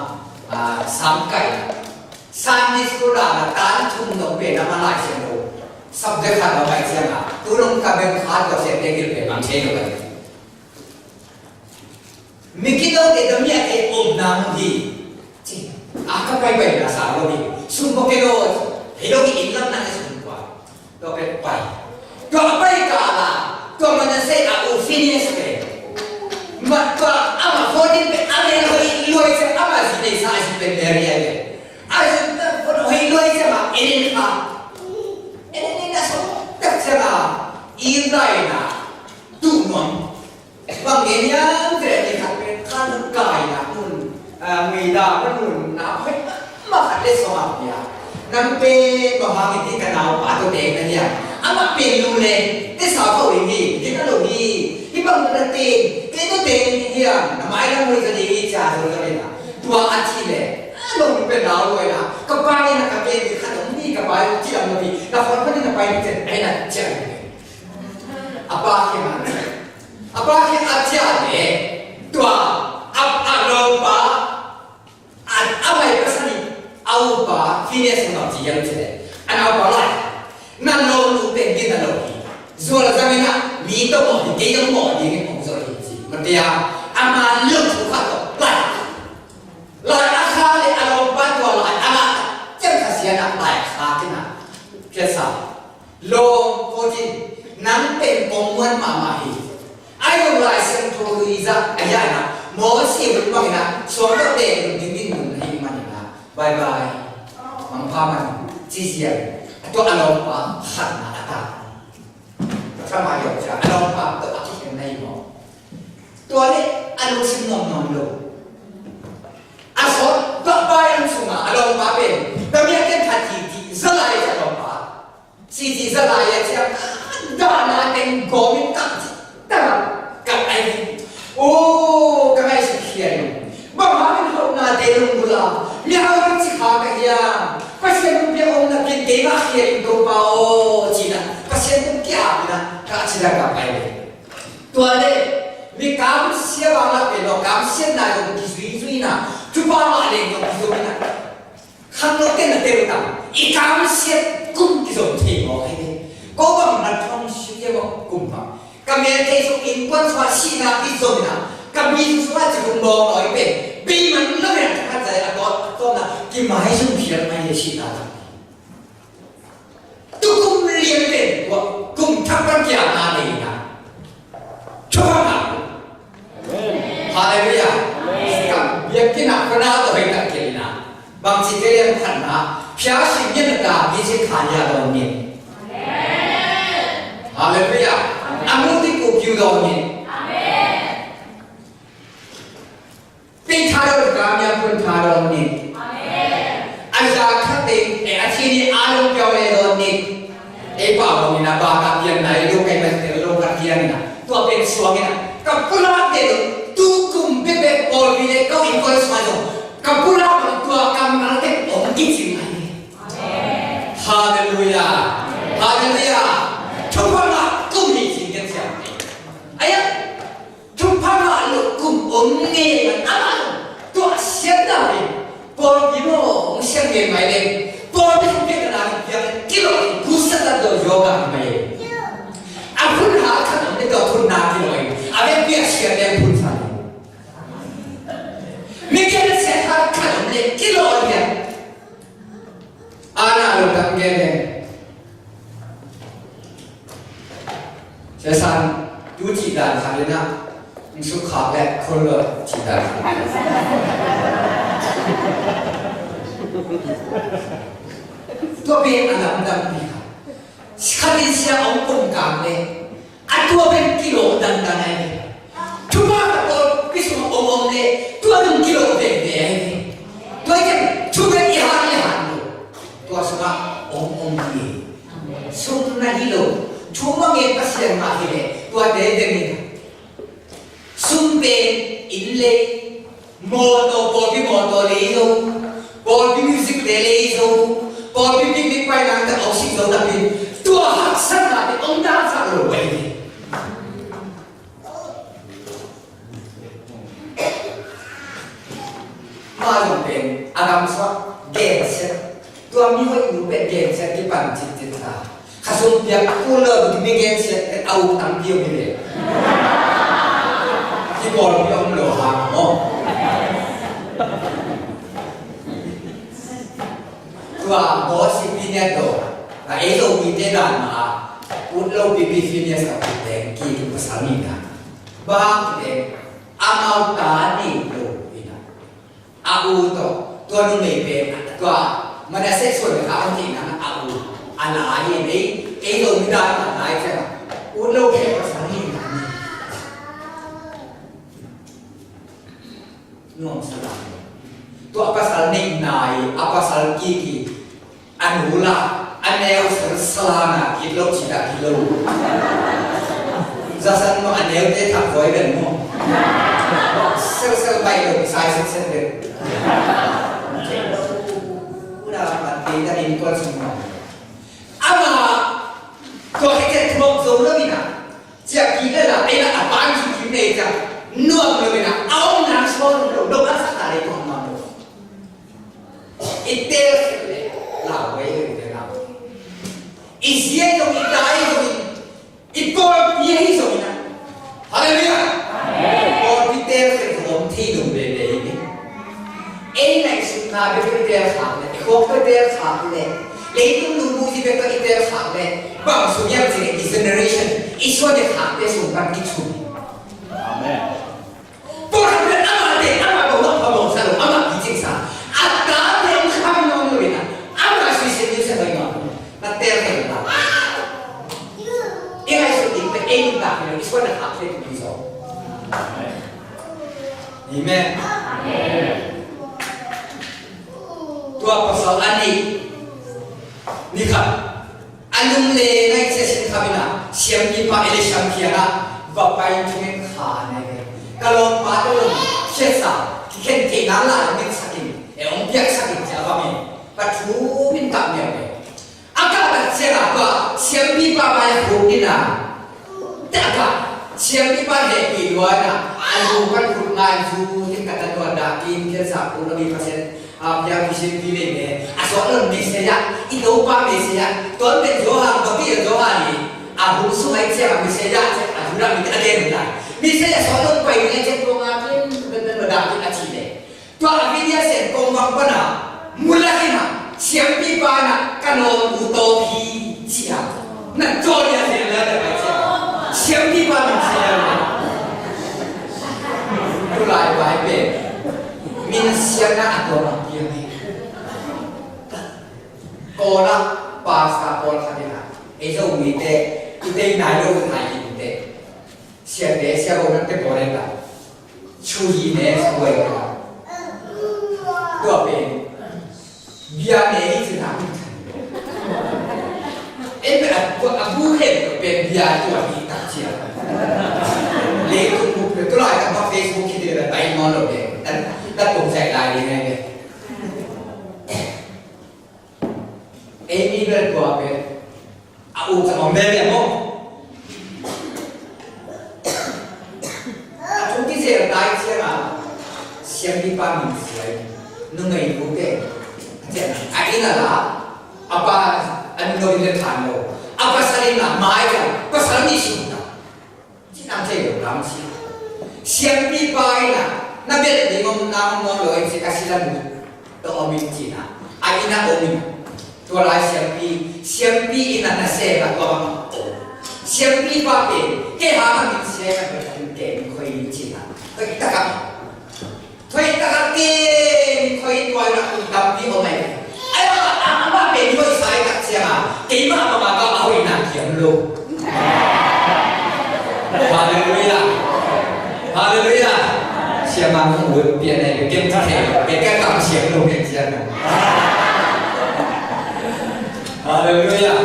ah, sam kai. Sunday school la na tan thum nong pe na ma lai siang lo. Subject khat lo mai siang a, tu long ka beng khat lo siang te gil pe mang che lo kai. Mi ki lo te dam ya te om na mu hi. Ci, a ka pai pai na sa lo hi. Sum ko ke lo, he lo ki in lam na sum kwa. Tua pek pai. Tua pai kala, tua Manasseh a u Phineas pen. Ma tua ama fourteen pen a le hoih luai se ama zi nei sa a zi pen Mary a le. A zi pen hoih luai se ma enin kha. Enin na so tak se ma. I dai na. Tu nuam. Bang ngen hiam cih leh ni khat pen khan kaina hun, ah, meida hun, na hoih mahmah khat le sawm a pia. Nang pen bang hang in hih ka naupa tawh teek na hiam? Amah pen lu le te sau tho ding hi, ding a lo hi. Hih bang na teek, kei tawh teek ding hiam? Na mailam hoih zaw ding hi cia zo zaw in a. Tua a cih leh, a lo pen lau luai na. Ka pa in a ka pen ding khat om hi, ka pa in ci lam lo hi. Na phone phone in na pa in ci, ai na ci a lo hi. A pa kiangah a ciah leh tua a, a lawmpa, a, a pai pasal in a upa Phineas in bang ci hiam cih leh, a naupa lai, na lawmnu pen gina lo hi. Zual zang in a mi tawh mawh ding, kei tawh mawh ding in hong Ei a, a man lo thu khat tawh lai. Lai a kha le a lawmpa tua lai a ngah ciang Kha Sian ah lai a kha kina. Phiatsa. Lawm ko cin, nang pen kong muan mahmah hi. Ai lo Lai Siangtho lui zah a hiah ina, Mawsi hun bang ina, suang lo te ding ding mun ahi man ina. Bye bye. Mangpha man, ci zian. Tua a lawmpa khatna a ta. Ka ma yawm cia, a lawmpa tawh a kikhen na hi maw? Tua le a lungsim nuamnuam lo. A sawt, tua pa in sungah a lawmpa pen, ka mi a ken khat hi ti, za lai a lawmpa. Si ti za lai a ciang, dahna teng gawmin kap ci, ta, kap ai hi. Oh, ka ngaihsut khia in. Bang hangin hauhnate lunggulh a, mi hau ding ci kha ka hiam? Pasian hong pia hong na pin kei mah khia in Topa aw, ci na. Pasian hong pia a pina, ka ci da ka pai le. Tua le, mi kamsia bang la pen lo, kamsiatna zong kizuizui na, thupha mah le zong kizom na. Khang lo ten na tel ta, i kamsiat kum kizom thei maw, ai le. Ko bang na thong si ke maw, kum bang. Ka mel thei sung innkuan sungah sihna i zom ina, ka mi sungah ci kum bawng awi pen, bei man lo ina, ka zai a tawt, a tawtna, ki mai sung phial mai le sihna ta. Tukum lian pen, kum thak pan kia na nei ina. Thupha ngah. Halleluiah. Ka biakinn ah khuana tawh hei tak kei ina. Bangci kei lian khatna, phia sing ngen ta, mi sing khan ya dawn ngen. Halleluiah. A mu ti ku kiu dawn ngen. Pei tha dawn ka mia phun tha dawn ngen. A za khat te, e, a thi ni a lung piau le dawn ngen. Ei pa bang ina ba ka pian na, ei lu kai ban tel lo ka pian ina. Tua pen suang ina. Ka pulak te tu kum bebe pawlpi le kau in koi suai lo. Ka pulak bang tua kam ngal te ong ki cing ai. Halleluiah. Halleluiah. Thupha ngah kum hi cing ken siam. Aya. Thupha ngah lo kum om ngei man a man. Tua siatna hi. Pawlpi maw, hong siat ngei mai le. Pawlpi hong piak na hong piak le. Kilo hi, kusa ta do yoga hi mai. A phun ha khat om le tua phun na kilo hi. A ve piak siat le phun sa le. Mi kiang le siat ha khat om le kilo hi. Ana lo tam gen le. Sia San, tu cih dan khat le na, suk khak le khol lo cih dan khat. Tua pen a lamdang pi khat. Khat in sia ong pung kang le, a tua pen kilo dangdang ai ve. Thupha ka pawl pi sung ong ong le, tua dong kilo veve ai ve. Tua i ken, thupha i han le han lo. Tua sungah ong ong hi. Sum na hi lo, thu mah ngen Pasian mah hi leh, tuate dengin. Sum pen inn lei, mawtaw, pawlpi mawtaw lei zo, pawlpi music te lei zo, pawlpi picnic pai nang te oxygen zo tapi, tua haksatna te ong dangsak lo pai hi. Mah zong pen a gamsuak gensiat. Tua mi hoih nu pen gensiat kipan citcit ta. Kha sung piak kul lo mi gensiat pen a uk tampi om hi ve. Kipawlpi om lo hang maw. Tua Mawsi Phineas tawh a ei Zomite dan mah a ut lo pipi Phineas a ut teng ki tu pasal mi dan. Bang kite amau ta nei lo ina. A u tawh tua numei pen tua Manasseh suan kha an theihna a u a la hi ei ei lo mi dan a lai ciang a ut lo pen pasal hi na ni. Nuam salam. Tua pasal neih nai, a pasal kiki, a nu la, a neu sel salana, kit lo cita kilo. Zasan mo a neu te thak voi ben mo. Sel sel bai lo, sai sel sel ben. Ula mati ta in kual sung mo. Ama, tua kete tuak zo lo ina. Cia kik le la, ei la a pan kik kik nei cia, nuam lo ina, a om nang sual lo, lo a sa ta le tuak nuam lo. I tel le, la wei le, i tel la. I sia zong, i tai zong, i pawlpi hi zong ina. Halleluiah. Amen. Ei nung veve hi. Ei ngaihsutna bek tawh i teel khak leh, i khawk tawh i teel khak leh, leitung lungmuzi bek tawh i teel khak leh, bang sung hiam cih leh i generation, i suan i khakte sung pan kithum. Amen. Pawlkhat pen amah pen amah bawh a phamawh sa lo, amah kicing sa. A tate hong kham nawn lo in a, amah suicide news a hoih nawn lo. Na teel kei lo. I ngaihsut ding pen ei nuntak hi lo, i suan a khakte thupi zaw. Amen. Tua pasal a nih, ni khat a lunglenna i cia sin kham in a, siampipa Elisha kiangah va pai in thungen kha nai ve. Ka lawmpa tawh lawm khiatsa kikhen theihna la hong ngetsak in, e hong piaksak in ci a va ngen. Pathum in kah miau ve. A kah tak ciangah tua siampipa mai-ah khuk in a, tak a siampipa hehpih lua in a, a lu pan khut ngai zu in ka tan tua dah kim khiatsa pu na mi Pasian a pia Pasian pi nei ne. A suak lon Messiah, i Topa Messiah, tuan pen Johan, baptist Johan hi. A hum sung ai ciang a Messiah ciang a hum lam a gen lai. Messiah suak lon pai ne ciang tua nga kin ben ben dah kin a ci ne. Tua a video sen kong bang pana mulak in a siampipa in a ka nawn u tawp hi ci a. Na caw dia sen la da pai ciang siampipa min sia la. Tulai pai pen min siamna a tua bang piang hi. Kawla pasta pawlkhat in a ei Zomite i tei nai lo nai in te. Siate siabo nante pawl in a chu hi ne sa buai ka. Tua pen bia ne hi ci na. Ei pen a bu hen pen bia tua hi tak cia. Leitung buk pen tulai ka ma Facebook hi te la bai nawn lo pen. Tan tan pong zai lai ding ngai pen. Ei mi bel tua pen a uk a om veve maw? A thu kizel tai ciangah siampipa min sia in numei nu pen a cian a inn a la a pa a nung lo in le than lo a pasal in a mai a pasal nih sum ta. Ci nang thei lo lam ci. Siampipa in a na belh ding om nang om nawn lo in ci ka sila mu tawh om in ci na. A inn a om in a. Tua lai siampi, siampi in a na sem a tua bang om. Siampipa pen kei hang a min sia in a belh ding kem khoi in ci na. Hoih tak a Hoih tak a kem khoi tua in a kum tampi om ai. Ai a, a, amah pen hoih sa ai tak ciang a keimah bang a ka a hoihna kiam lo. Halleluiah. Halleluiah. Siamah kong ut pian ai kem thei kem ka kam siam lo kem ciang a. Halleluiah.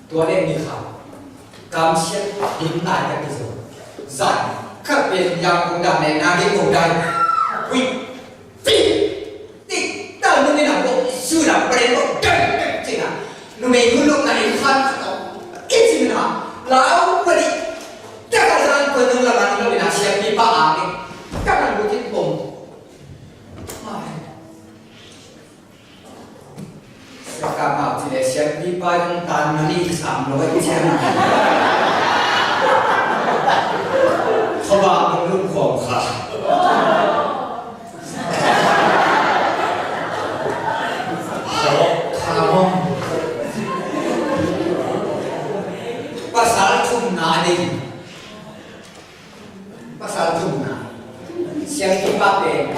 Tua leh ni kha kamsiat hun nai ka ti zo. Zan khat pen yang kong dan ne na ding kong dan. Hui. Pi. Tik. Ta nu ni na bo su na pre bo dan dan ti na. Nu me nu lo na in khan ka to. Ki ti na. Lau pa di. Ta ka zan ko nu la man lo na siampipa a ni. Ka kan bu tin pom. Ai. Siakam hau ci le siampipa zong tan mani sam lo i cian. Khuavak mong lum khawm kha. Khawm kha mong. Pasal thumna ding. Pasal thumna. Siampipa pen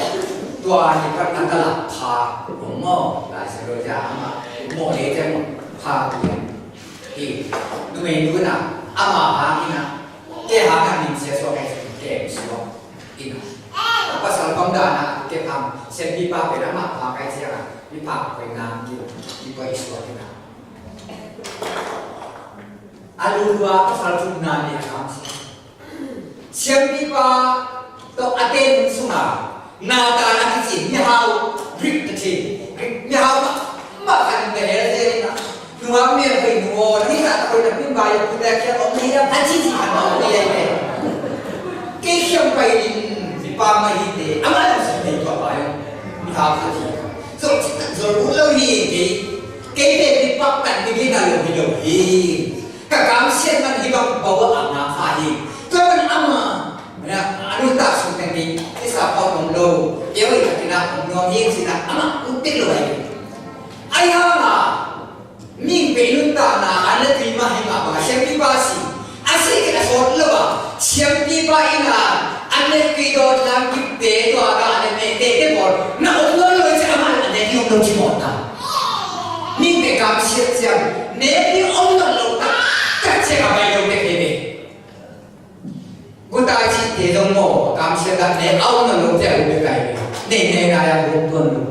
tua ni pan a ka lak pha. Ong maw, Lai Siangtho ah amah mawh lei teng pha pian hi. Numei nu in a amah hang in a kei hang a min sia suak, kei kem suak in a. Pasal bang dan a kei hang siampipa pen amah pha kai ciang a mi pha koi nang ki, ki koi suak in a. A lulua pasal thumna ni a kam sia. Siampipa tawh a ten sungah Nathan a kici mihau rik ta ci. Rik mihau mah, mah khat in ka hel zel in a. Nungak mel hei nung aw, na hih zah tak hei na pin bai a pute a khiat om ni a, a ci ci khat a om ni a i pe. Kei khiam pai ding pa mah hi te, amah lam sim nei tua pai a. Mihau khat hi. Zol ci tak zol ut lo hi kei. Kei te mi pak tak mi gina lo hi lo hi. Ka kamsiat man hih bang bawa a ngak kha hi. Tua man ama Siampipa in a, an ne kei dawt lam kipte tua ka an ne te te bawl. Na om nawn lo ciang amah an ne hi om lo ci mawh ta. Ning te kamsiat ciang ne hi om nawn lo tak tak ciang a bai lo te kei ve. Gutai ci te dong maw kamsiat tak ne a om nawn lo ciang a um ve kai ve. Nei nei na ya guk tuan lo.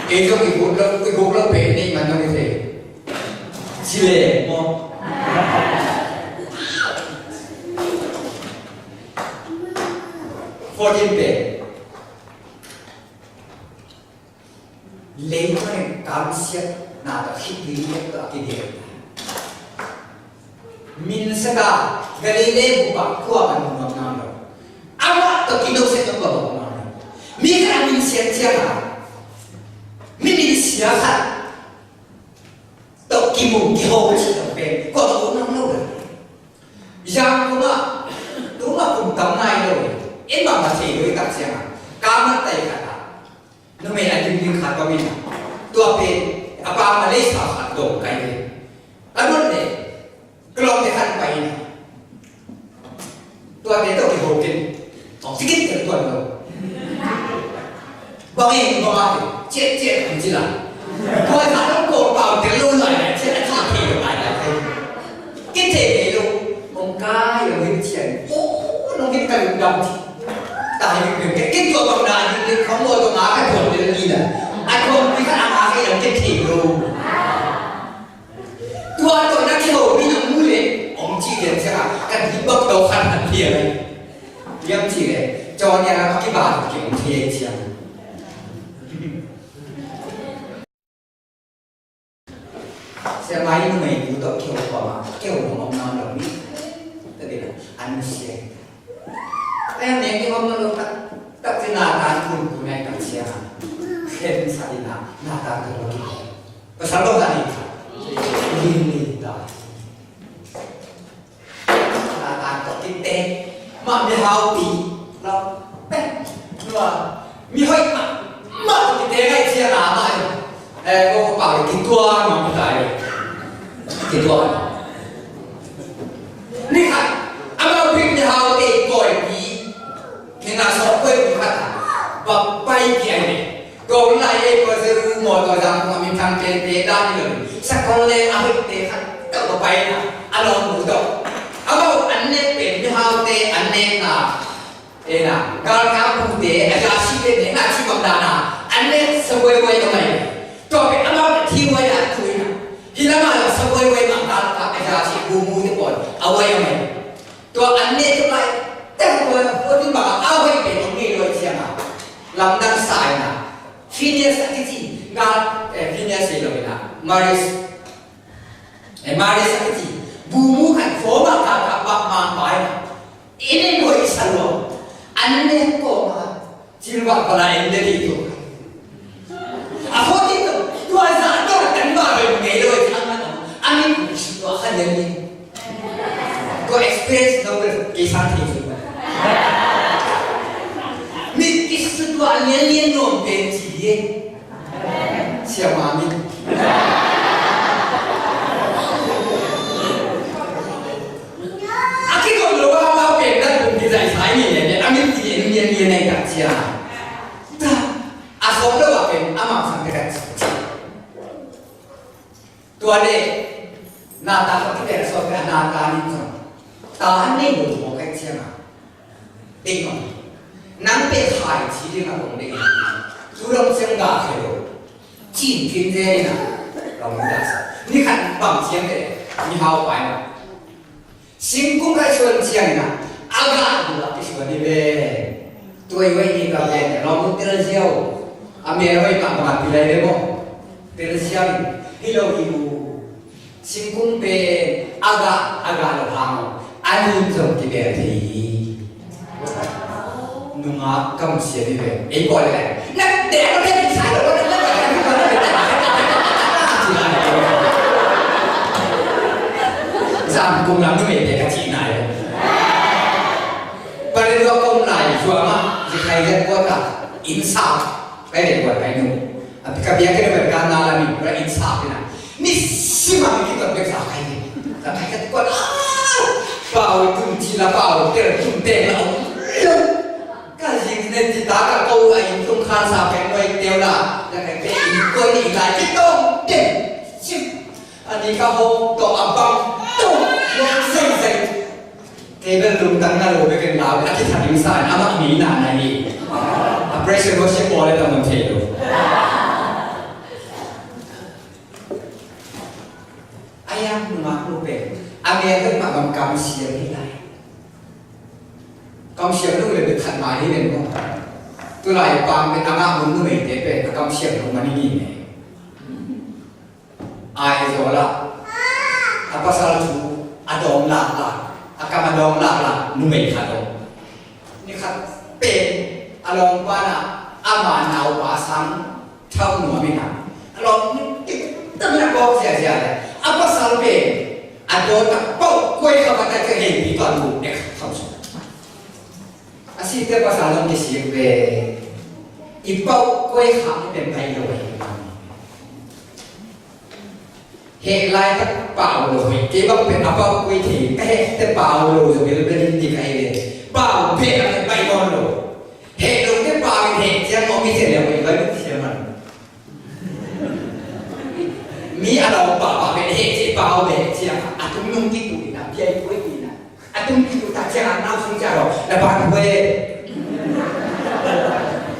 Kei zong i guk lo, i guk lo pe nei man lo i te. Ci le maw. Fourteen pen. Leitung in kamsiatna tawh khitui lian tawh a kidian. Min saka Galilee bup ah kua man nuam nang lo. Amah tawh kino sek tawh kua man nuam lo. Mi khat a min siat ciang a, mi min sia khat tawh kimu kiho cih tawh pen kua man nuam lo. Zangkong ah tuma kum tam nai lo. En bang a thei lo i tak ciang a, ka mat tai khat a numei a dingding khat ka min a, tua pen a pa Malaysia khat dong kai ve. Ka nuan le ka lawmte khat pai in a, tuate tawh kiho kei. Hong ci kei tel tuan lo. Bang e bang a ciat ciat hong ci la. Tua zah dong kawl pau tel lo lai lai ciat a ci thei lo lai lai thei. Kithei kei lo. Hong kai lo hin cian. O nong hin ka lungdam ci. Ta hi kei kei tua bang na ding ding khong lo tua nga ka tuan tel ni la. A tuan pi ka na nga kei lo kithei lo. Tua tawh na kiho mi na mu le hong ci lian ciang a, ka dih bak to khan a thiam. Liam ci le, caw nia a kiba ki hong thei ciang. Sia mai numei nu tawh kiho kua ma, kiho hong om nawn lo mi. Ta ding a, an sia. Ai, an nek ding om lo tak, tak ci Nathan kun kun ai tak sia. Khen sa ding a, Nathan kun lo ki. Pasal lo ta ni. Lin lin ta. Nathan ko kite. Ma mi hau pi. Lo. Pe. Lo. Mi hoi ma. Ma ko kite ngai sia na ma. Eh, ko ko pa ki tua ma ko tai. Ki tua. Ni khat, amau bik ni hau te koi pi. Kina sok koi pi khat a. Bap pai pi ai ne. Ko lai e ko se ru mo to jang ko min thang te te dan ni lo. Sa ko le a hoi te khat ko ko pai na. A lo mu to. Amau an ne pen ni hau te an ne na. E na, galkap pute, a za si pute, na ci bang dana, an ne sa wai wai ka mai. Tua pen amau na thi wai a tui na. Hi lam a sa wai wai bang galkap, a za si bu mu te pawl, a wai a mai. Tua an ne tua mai, te tua, tua tu bang a wai pen ong ne loi ciang a. Lamdang sa e na. Phineas a kici, gal, eh, Phineas e lo e na. Maris. E Maria sa kici, bu mu khat fawm a ka ka bak mang pai na. Ine mo i sa lo. An ne ko ma. Cil bak pala en de di tu. A fo di tu. Tua za do kan ba be ngei lo i thang na. Ami ku si tua khan de ni. Ko experience no ke sa ti tu. Mi kis tua lian lian no pen ci ye. Siamah mi. A kikop lo a, a pen dan kum kizaihsa i ni le, a min ti en ngian ngian nei tak cia. Ta, a sawm lo a pen, a mangsak te kan ci. Tua le, Nathan ka kibel sawt le, Nathan in zong ta an nei lo mawk ai ciang a. Ding maw? Nang pen khai ci ding a kong ding. Tu dong ciang ga khe lo. Cin thin ze na. Long da sa. Ni khat bang ciang te. Ni hau pai na. Singkung kai suan ciang na. A ga du a kisuan ni ve. Tuai wai ni ka pen. Long tel ziau. A me wai ka ma pi lai ve mo. Tel ziau. Hi lo hi u. Singkung pen a gah, a gah lo hang aw. A nin zong kibel thei hi. Nungak kam sia ni ve. Ei pawl le. Nak dek lo dek sa lo. Zam kum lam numei te ka ci nai. Pale lo kum lai zua ma. Zi khai le kua ta. In sa. Kai le kua kai nu. A ka bia ke le ka na la mi. Kua in sa pi na. Ni sima mi ki kua bek sa kai ni. Sa kai ka kua. Ah! Pau La pau tel tum teng la om lo. Ka zing ne ti ta ka ko a in tung khan sa pen noi teu la. La ka pe in ko ni lai ki tong teng. Sim. Ani ka hong to a bang to. Yong sei sei. Kei bel lungtang na lo bek in lau a ki thadim sa in amah mi na na ni. A praise and worship pawh le tam thei lo. A yang nungak lo pen a mel bek mah bang kamsiam hi lai. Kamsiam lo le bek khat mai hi ven maw. Tulai pang pen a ngah mun numeite pen a kamsiam lo man hi ni ne. Aizawl ah a pasal thu a dawng laklak, a kam a dawng laklak numei khat om. Ni khat pen a lawngpan ah ama naupa sang thau nuam in a, a lawng ni tik tam in a kawk ziazia le a pasal pen a dawn tak pauh kuai kha va tak ciang hei pi tuan bu nek thau sung. A sihte pasal zong kisik ve. I pauh kuai khak i pen pai lo ahi. Heh lai tak pau lo hoih kei bang pen a pauh kuai thei ka heh te pau lo zo bel bel in ti ka hi ve. Pau phe a pen pai nawn lo. Heh lo te pau in heh ciang om i thei le hoih vai siam man. Mi a lawng pahpah pen heh cih pau pen heh ciang a tung nung kitu in a piai kuai in a. A tung kitu tak ciang a nau sung ciang lo na pan kuai.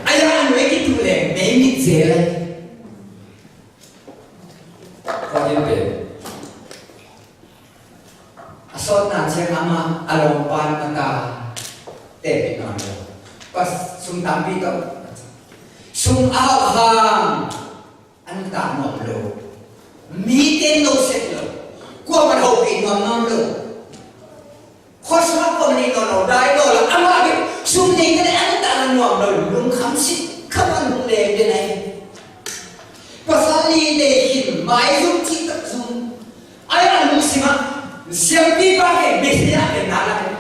A ya a nuai kitu le mei mit zel. Kua din pen. A sawtna ciang amah a lawngpan a ka tepih nawn lo. Pas sum tampi tawh. Sum a hauh hang a nuntak nuam lo. Mite no sek lo. Kuaman hopih nuam nawn lo. Khuasung ah kuaman nih nawn lo. Dai nawn lo. Amah bek sum nei te le a nuntak nuam lo. Lungkham sik khaman hong lem den ahi. Pasal nih nei khin maizum cih tak zum. Ai a lungsim ah siampipa kei Messiah kei na la kei.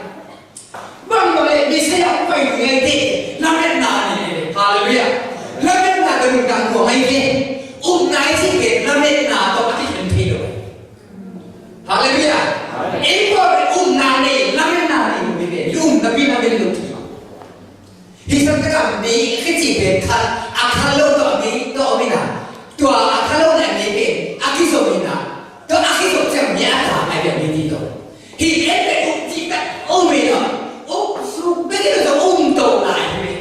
Bang bang le Messiah pai tu ngai te lametna ni. Hallelujah. Lametna ka nuntak nuam ahi ve. Upna i cih ve lametna tawh a kikhen thei lo. Hallelujah. Ei tua ve upna nei lametna nei lo ve. Lum na pi na ve lo. Hi sam taka mei a kici pen khat a khat lo tawh a mei tawh om ina. Tua a khat lo na mei pen a kizom ina. Tua a kizom ciang mei a ta a bia mei ti tawh. Hi en pen um ci tak um ina. Um suk pen ina tawh um tawh lai hi ve.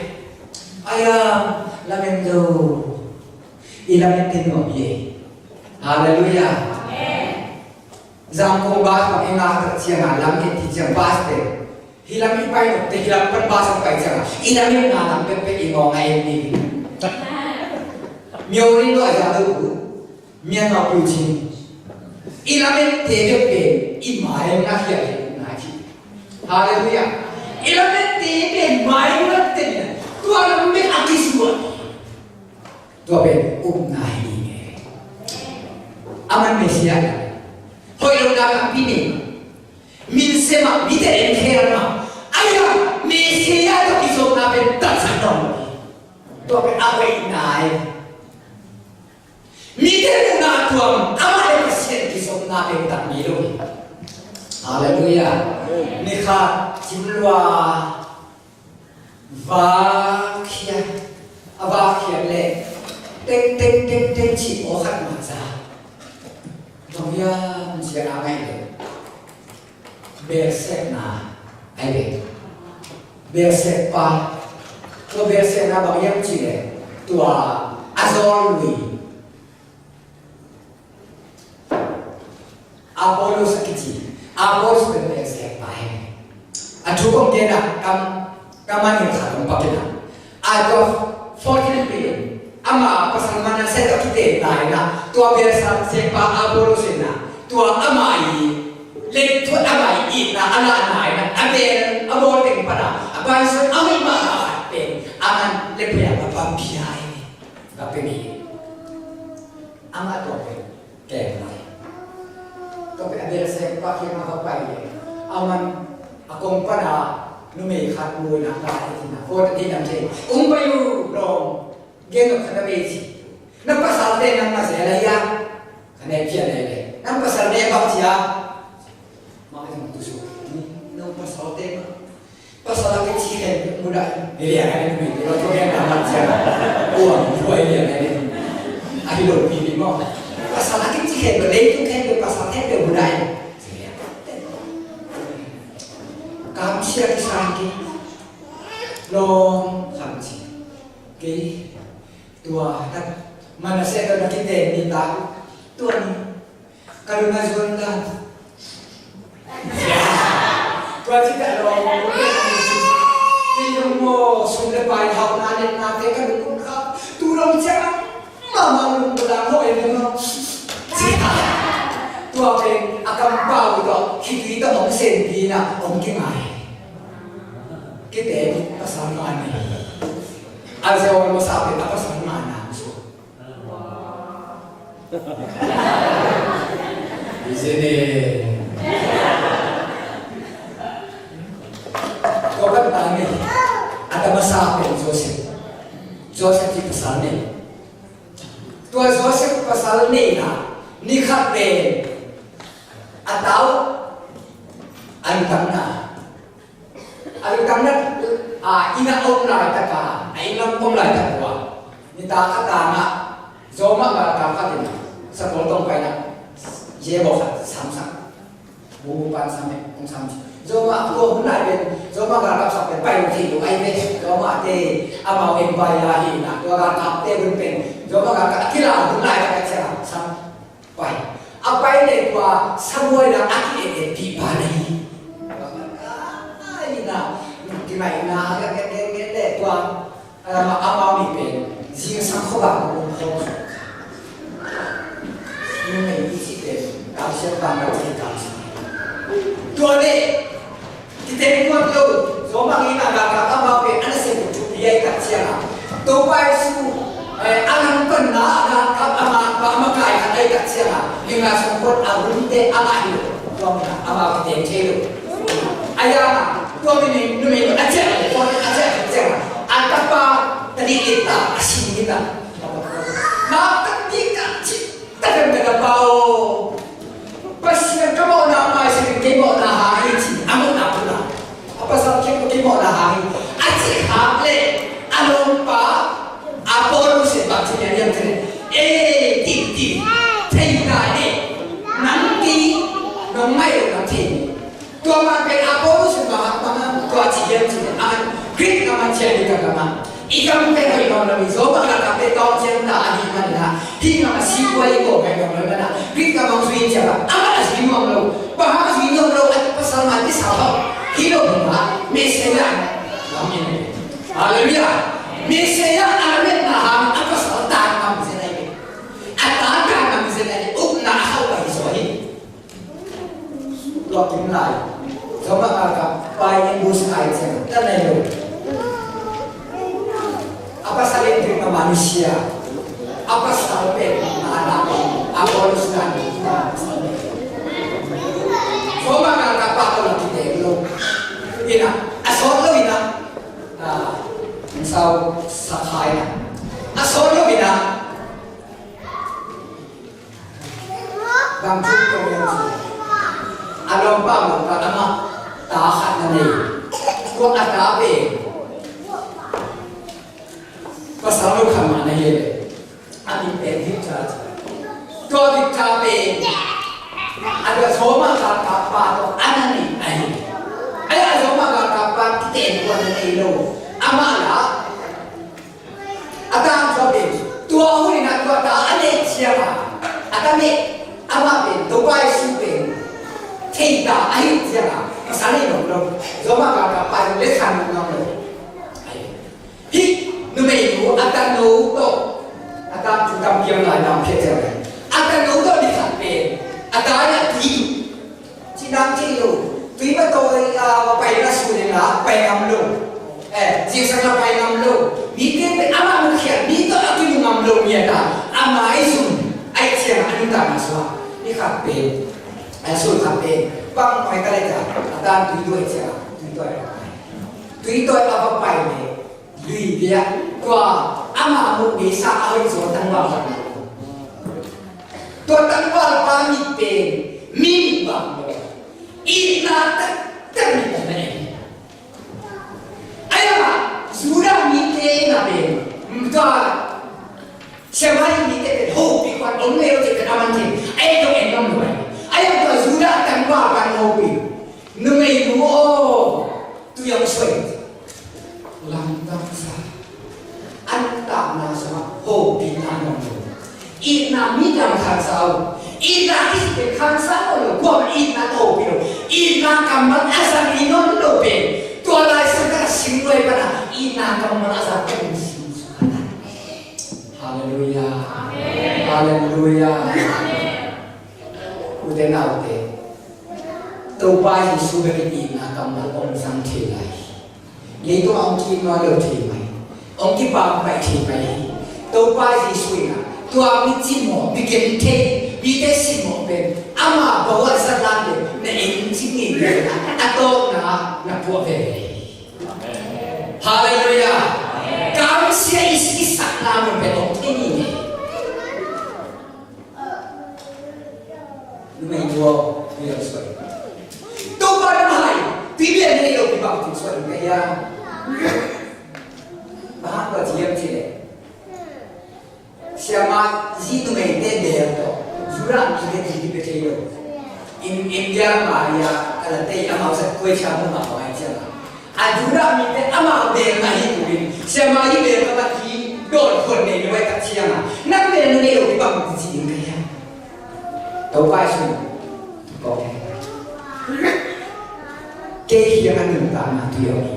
Aya lamen zo. I lamen te nuam hi. Hallelujah. Amen. Zangkong bas bang i ngah tak ciang a lam i ti ciang bas te. Hi lam i pai nok te hi lam pan bas a pai ciang a i lam i na lam pek pek i ngawng a en ni. Myo ri lo a za lo u. Myanmar piu chin. I lam i te pek pek i mai na hia hia na ci. Hallelujah. I lam i te pek mai na te ni. Tua lam pek a kisua. Tua pen upna hi ding e. Aman Messiah hi. Hoih lo na tampi nei. Min sem ah mite en khe mah. Aia Messiah tawh kizopna pen tatsak nawn lo hi. Tua pen a hoihna e. Mite muhna tuam amah le Pasian kizopna pen tak mi lo hi. Hallelujah. Ni khat cim lua. Vakhia, a vakhia le teng teng teng teng ci aw khat mah za. Bang hiam ci a ngai le. Belsekna ai le. Belsek pa. Tua belsekna bang hiam ci le. Tua a zawl lui. Apollos a kici. Apollos pen Belsek pa hi. A thu kong gen a kam kam a ning khat hong pak in a. A tua fourteen pen ama pasal Manasseh tawh kiten lai in a. Tua Belsek pa Apollos in a. Tua ama i lengthut ama i itna a lahna in a. A bel a bawl teng pan a. A bansan a hoih mahmah khat pen. A man le pia a pa pia hi. Ka pe mi. Amah tua pen keng lai. Tua pen a Belsek pa kiang a va pai le. Aman a kong pan a numei khat mu in a ka e ti na. Ko ta ti dam thei. Ung pai uh lawm. Gen nop khat a bei ci. Na pasal te nang na zel a hia. Ka ne pia ne le. Nang pasal ne bang ci a. Mah zong tu su. Nang pasal te Pasal a kici khen bek mudah in. Ni lian a ni tui tui lo tua gen a mat ciang. Uang tua lian a ni. A hi lo pi ni maw. Pasal a kici khen bek, leitung khen bek, pasal khen bek mudah in. Kamsia kisang ki. Lawng kham ci. Kei. Tua. Manasseh tua na kite ni ta. Tua ni. Ka lung a zuan dan. Tua ci ka lawm. Kei zong maw, sum le pai hauhna, letnate ka lung kha. Tu lawm ciang mama lung bulang hawh e maw. Ci ka. Tua pen a kampau tawh khitui tawh hong senpi na hong kingai. Kite pasal mah ni. A zia hong masa pen a pasal mah na hong suak. Isn't it? Tua ban tang ni. A ta masa pen Joseph. Joseph ci pasal ni. Tua Joseph pasal ni na. Ni khat pen a tau a lutang na. A lutang na, a, inn a om laitak a, a inn lam om laitak ua. Nitak a tang a, Roma galkap khat in, sakol tong paina, ye bo khat, samsak. Bu pan sam e, kong sam. Roma, tua hun lai pen, Roma galkap sak pen, pai thei lo ai ve, Roma te, amau empire hi na, tua galkap te hun pen, Roma galkap, a kila hun laitak a ciang, sam. Pai. A pai le tua samuai la a ki et et pi pa na hi. Ai na, ki mai na, a ka ke ke ke le tua. A ma a ma mi pen. Zingsang kho ba ko ko. Ni mai ni ci pen. Ka sian ba na ki ka. Tua le. Kiteng nuam lo, Roma inn a galkap amau pen a nasem pen thupi ahih tak ciangin, Topa Jesu, eh, a langpanna a galkap amau, amau makaih khat ahih tak ciangin, inn a sungkuan a hunte amau hi lo, tua manin amau kiteng thei lo. A yang, tua mi numei a ciah, tua a ciah ciangin, a tapa, tadi kita, a si kita. Na tadi ka ci. Takan ka tapa aw. Pasian ka mawhna maisak in kei mawhna hang hi ci, a mawhna pula. A pasal khen ko kei mawhna hang hi. A ci khak le, a lawmpa, a Paulus in bang ci hiam cih leh, eh, ti, ti, thei ta e. Nang ti, nang mai lo nang thei. Tua man pen a Paulus in bang, bang, tua ci hiam cih leh, a man Greek gam a ciah ding ka gam a. I gam pen hoih nawn lo hi, Roma galkap te tawng ciang ta ahih manin ah, hih gam a sikuai i ko hoih nawn lo hi manin ah, Greek gam a zui ciang ah, amah a zui nuam lo, bang hang a zui nuam lo, a pasal man kisau hau, hi lo hi mah, Messiah, amen. Hallelujah. Messiah a lametna hang a pasal tan ngam zen ahi ve. A tan ngam zen ahi ve, upna a hau ahi zaw hi. Tua kim lai. Zong a ka pai in bus ai ciang. Ta nei lo. A pasal in dik a manisia. A pasal pen a na pen. A Paulus na ni. Zong a ka pa ko la ki te lo. Ina. A sawt lo ina. A. Sau sa khai na. A sawt lo ina. Bang thu ko ngen ci. A lawmpa lawmpa amah ta khat na nei. Tua a ta pen pasal lo khat mah na hi ve. A min pen Victor. Tua Victor pen a tua Roma galkap pa tawh a na nei ahi. Ai a Roma galkap pa kiten tua na nei lo. Amah la A ta ang tua pen, tua hun in a tua ta a neih ciang a, a ta neih, amah pen, Topa Jesu pen, thei ta ahih ciang a, pasal neih nuam lo, Roma galkap pa in le khan nuam lo. Hih, numeinu, a tanu tawh, a ta tu tam piang lai nam phiat ciang a, a tanu tawh ni khat pen, a ta in a tui. Ci dang ci lo. Tui va tawi, ah, va pai na su ding la, pai ngam lo. Eh, zingsang la pai ngam lo. Mi te pen amah mun khiat, mi tawh a kimu ngam lo mi a ta. Amah i sun, ai ciang a nuntak na sua. Mi khat pen. Ai sun khat pen. Pang pai ta le ta. A tan tui tawi ciang, tui tawi. Tui tawi a va pai le. Lui bia, tua, ama muk ngei sa a hoih zaw tangval bang lo. Tua tangval pa mit pen, mi mit bang lo. Itna taktak mit bang lo. Siamah i mite pen hopih khuan om leu ci pen a man thei. A ei dong en ngam lo ai. A ei dong Judah tangval pan hopih. Numei nu aw, tu yam soi. Lamdang sa. An takna sa ma hopihna ngam lo. Itna mi dang khan sa uh. Itna kisi pen khan sa lo. Kuam itna to pi lo. Itna kammal a sa mi non lo pen. Tua lai sa ka sing lo ai pana. Itna kammal a sa pen sing su. Halleluia. Amen. Halleluia. Amen. Ute naute. Topa Jesu bek in itna kammal hong zang thei lai. Leitung ah hong ki-it nawn lo thei mai. Hong kipampai thei mai hi. Topa Jesu in ah tua mi cimawh, mi genthei, mite simmawh pen ama bawh a zat lan pen na eng cing ngei ngei a, a tawpna na puah veve hi. Halleluia. Kamsia i, i sakna mun pen hong thei ni ne. Numei nu aw, tu yam soi. Topa na hai, pi bel nei lo pi bang tin soi ka hia. Bang hang tua ci hiam ci le. Siamah zi numeite bel tawh Judah mite zi hi pe thei lo. In, India mah a, a la tei amau zat kuai cia mu mah bang ai ciang a. A Judah mite amau bel mah hi tuin siamah hi bel mah hi dawn khuan nei lo ai tak ciang a. Nang bel na nei lo hi bang ci ding ka hiam. Topa Jesu in kong kei hiang a nuntakna tui aw hi.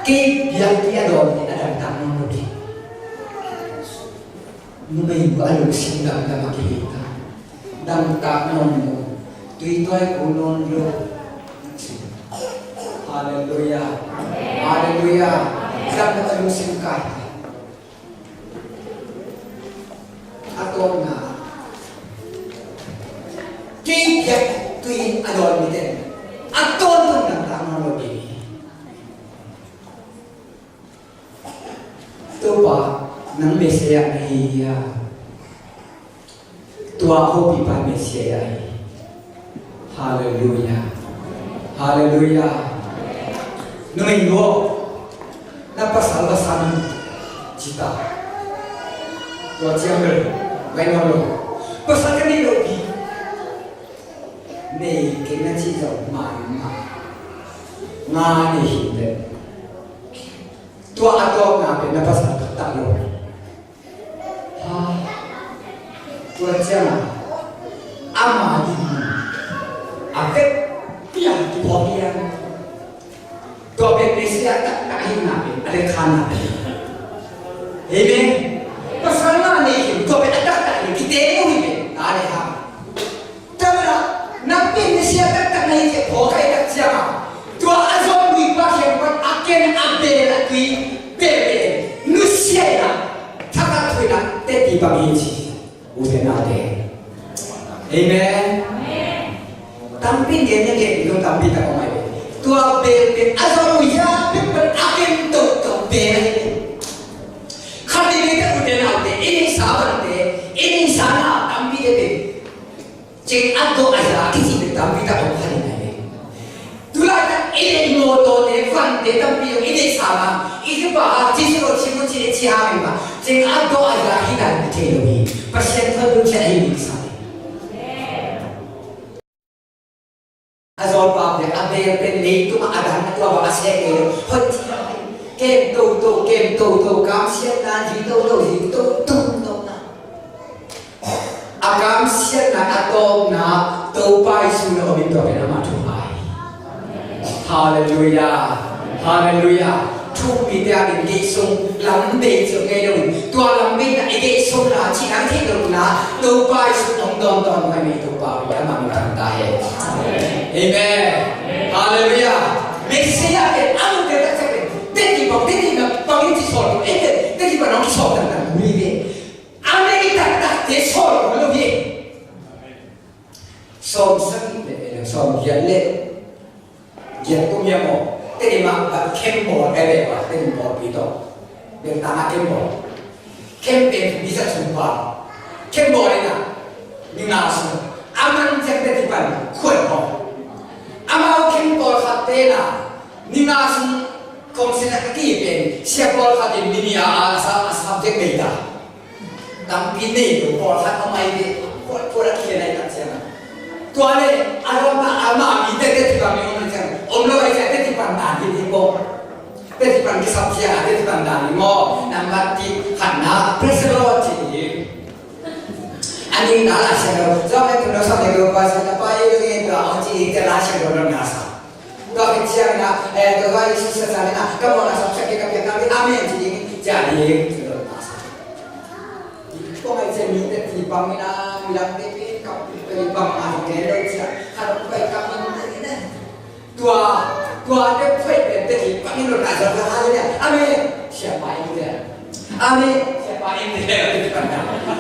Kei biakpi a dawn hi a dangtak nawn lo ding. Numei nu a lungsim damdam a kihei ta. Damtak nawn lo. Tui tuai ko nawn lo. Halleluia. Halleluia. Damdam a lungsim kai ta. A tawpna. Kei biak tui a dawn mite a tawntung damtak nawn lo ding hi. Topa, nang Messiah na hi hia? Tua hopihpa Messiah hi. Halleluia. Halleluia. Numei nu aw, na pasal va san ci ta. Tua ciang bel vai nawn lo. Pasal ka nei lo pi. Nei kei na ci zong mah in mah. Nga nei hi pen. Tua a tawpna pen na pasal taktak lo. Ha. Tua ciang a ama ding a vekpi a kiphawk hiam. Tua pen Messiah taktak ahihna pen a lekha na pen. Amen. Pasal nga nei hi tua pen a taktak hi kite lo hi pen ta le ha. Tua manin ah nang pen Messiah taktak na hi cih phawk a i tak ciangin ah tua a zawn lui pa khempeuh a ken a bel a tui bel bel nusia in ah thakhat thu in ah teci bang hi ci. U te nau te. Amen. Tampi gen gen gen tampi tak om ai. Tua bel bel a zawn lui a bel bel a ken to to bel a hi. Khat ni te u te nau te i ning sa bang te i ning sa na tampi te te. Ceng a dawh a za kici pen tampi tak om kha ding ahi ve. Tulaitak i neih mawtawte vante tampi zong i neih sangin i kipa a ci silo ci mun ci le ci hangin mah ceng a dawh a za hi dan i thei lo hi. Pasian thuan dun ciat ahi mi kisa hi. A zawlpa pen a bel pen leitungah a dan a tua bang a sek ngei lo. Hoih ci a hi. Kem toto, kem toto, kamsiatna zi toto, zi toto, toto na. A kamsiatna a tawpna Topa Jesu na om in tua pen amah thu ngai. Halleluia. Halleluia. Thukpite a min geih sung lam bei ciang ngei lo in tua lam bei na i geih sung na ci nang thei lo na Topa Jesu hong dawn tawn ngai mi Topa pen amah min thang ta hen. Amen. Halleluia. Messiah pen a mute tak ciang pen teci bang teci na bang in ci sawl lo. Amen. Teci bang nong ci sawl tangtang mi ve. A nei taktakte sawl lo hi. Sawm sagih le, sawm giat le giat kum hiam aw. Teni mah bat khem bawl kai ve ba, teni bawlpi tawh. Bel tangah khem bawl. Khem pen mi zat sung pa. Khem bawl in a, ni nga sung. A man ciang teci pan khuan haw. Amau khem bawl khatte na, ni nga sung Kong sin a ka ki pen sia pawlkhat in mi nih a, a sa, a subject nei ta. Tampi nei lo pawlkhat a mai ve, pawlkhat a ki nei ta ciang a. Tua le a ram a, a ma mi te te ti bang mi om le ciang om lo ai ciang te ti pan dan hi ti pawh. Te ti pan ki sap ciang a te ti pan dan hi maw. Nambat ti khatna, praise the Lord ci. A nihna Lai Siangtho, Johan tung dong sawm le guk, Pasian a pai dong in tua hong ci in te Lai Siangtho dong na sa. Tua khit ciangin ah, eh, tua Jesu sisan in ah, ka mawhna suaksak kei, ka piang nang ding, amen ci ding, ci a ding, ci dong na sa. Tua ngai ciang mite ti bang in ah, midangte pen kam te bang a ding lo ci a, khat pai kam in te in ah. Tua, tua te phuai pen te hi, bangin lo na zong ka ha le nia. Amen. Siapa in te. Amen. Siapa in te.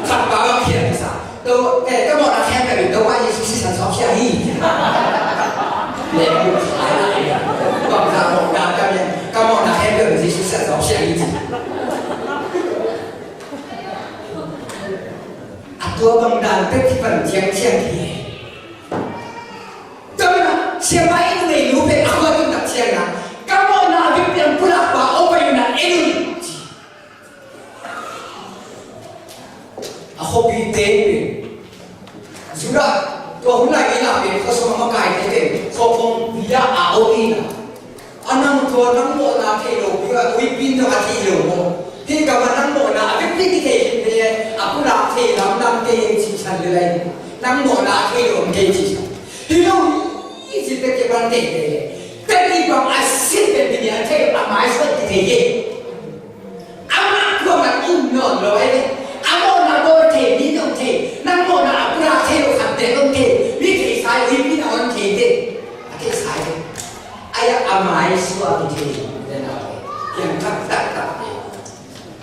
Khat pa bang khia sa. To, eh, ka mawhna khempeuh in to pa Jesu sisan sawk sia hi. Le, ai, ai, ai. Bang sa mawhna ka mia, ka mawhna khempeuh in Jesu sisan sawk sia hi. A tua bang dan te ti pan ciang ciang hi. Tua manin ah, siapa in numei nu pen a khuakim tak ciangin ah, ka mawhna a biakpiak pulakpa a om pai un ah en un. A khuapite pen Judah, tua hun lai ni la pen khuasung a makaite pen khuapong bia a om in ah. A nang tua nang mawhna thei lo, pi a uipin dong a thei lo maw? Hih gam a nang mawhna a vekpi kithei khin thei e, a pulak thei lamdang thei e ci san le lai. Nang mawhna a thei lo om kei ci san. Hi lo hi ci te ke ban thei thei e. Te ni bang a sin pen pi ni a thei a mai suan kithei e. Amah kuamah um nawn lo e. A mawhna bawl thei mi nong thei. Nang mawhna a pulak thei lo khat te nong thei. Mi thei sai uipin a on thei te. A thei sai te. Ai a mai suak i thei, den a thei. Piang thak taktak hi.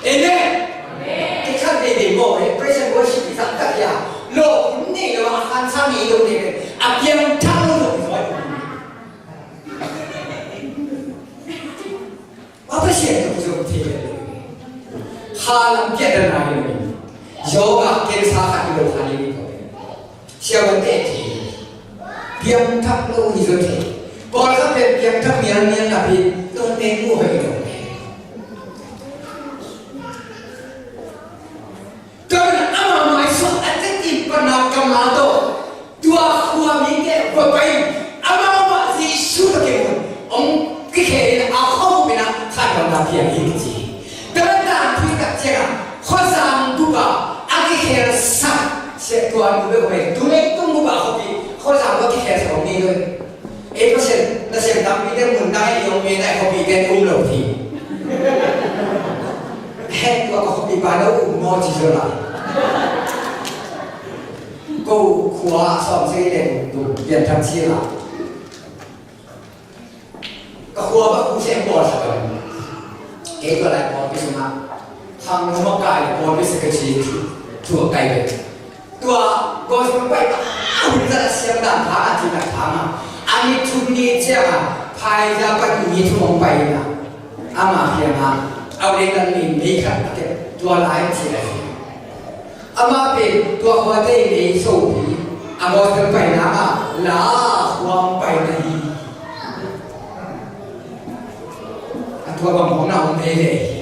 Amen. Amen. Ki khat nei dei maw, eh, praise and worship i thak tak hi a. Lo, nei lo a khan sang i lo nei. A piang thak lo lo. Wa Pasian lo zong thei lo. Kha lam piang dan a lo. Yoga, cancer khat lo kha ni ko. Siavuante thei. Piangthak lo hi zaw thei. Pawlkhat pen piangthak mialmial napi tuate mu hoih lo. Tua pen amah maisuak a tetin pana kammal tawh tua khua mite va pai in amau mah Jesu tawh kimu hong kikhel in a khuabup in a khanlawhna piang hi ci. Tua pen dan thui tak ciangin khuazang bup ah a kikhelsak siah tua nu bek om e. Tu leitung bup ah khuapi khuazang bup ah kikhelsak om ngei lo. Ei Pasian nasem tampi te mun dang ei om ngei na khuapi te um lo hi. Heng tua ka khuapi pa lo um maw ci zo la. Ko khua sawm sei le tu pian thak ci la. Ka khua ba khu sem pawl sa ka. Kei tua lai pawlpi sungah khang lo makai le pawlpi secretary thu, thu a kai ve. Tua gospel pai pa hun zat a siam dan pha a ti na pha ma. A ni thum ni ciang a phai za pa ni thum hong pai na. Ama hiam a au le kan ni mei khat a te tua lai ci lai. Amah pen tua khuate i lei sopi a gospel paina ah la khuang paina hi. A tua bang hong na om lele hi.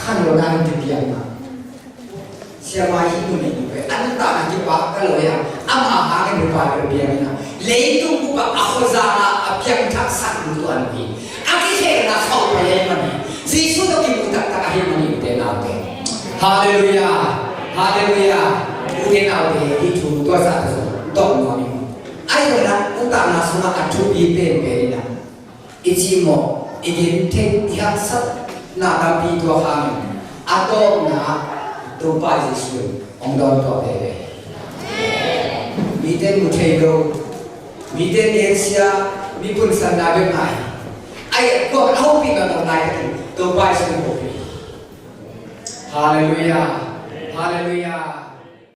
Khan lo nang ti piang ma. Siamah hi numei nu pen a nuntakna kipak ka lo hi a, amah hangin nupa bel piang in a, leitung bup ah a khuazang ah a piangthaksak nu tuan hi. A kikhelna khauh pai ahih manin Jesu tawh kimu taktak ahih manin ute naute. Halleluiah. Halleluiah. Ute naute, hih thu tua zah tawh zong dong nuam ing. Ahih manin a nuntakna sungah a thupi penpen in a I cih maw, i gen theih, i haksatna tampi tua hangin a tawpna Topa Jesuh in hong dawn tuah veve. Mite mu thei lo, mite gensia, mi punsanna bek ngai. Ai, tua a hopih na tawh ngai ka tin Topa Jesuh in hopih. Halleluiah. Halleluiah.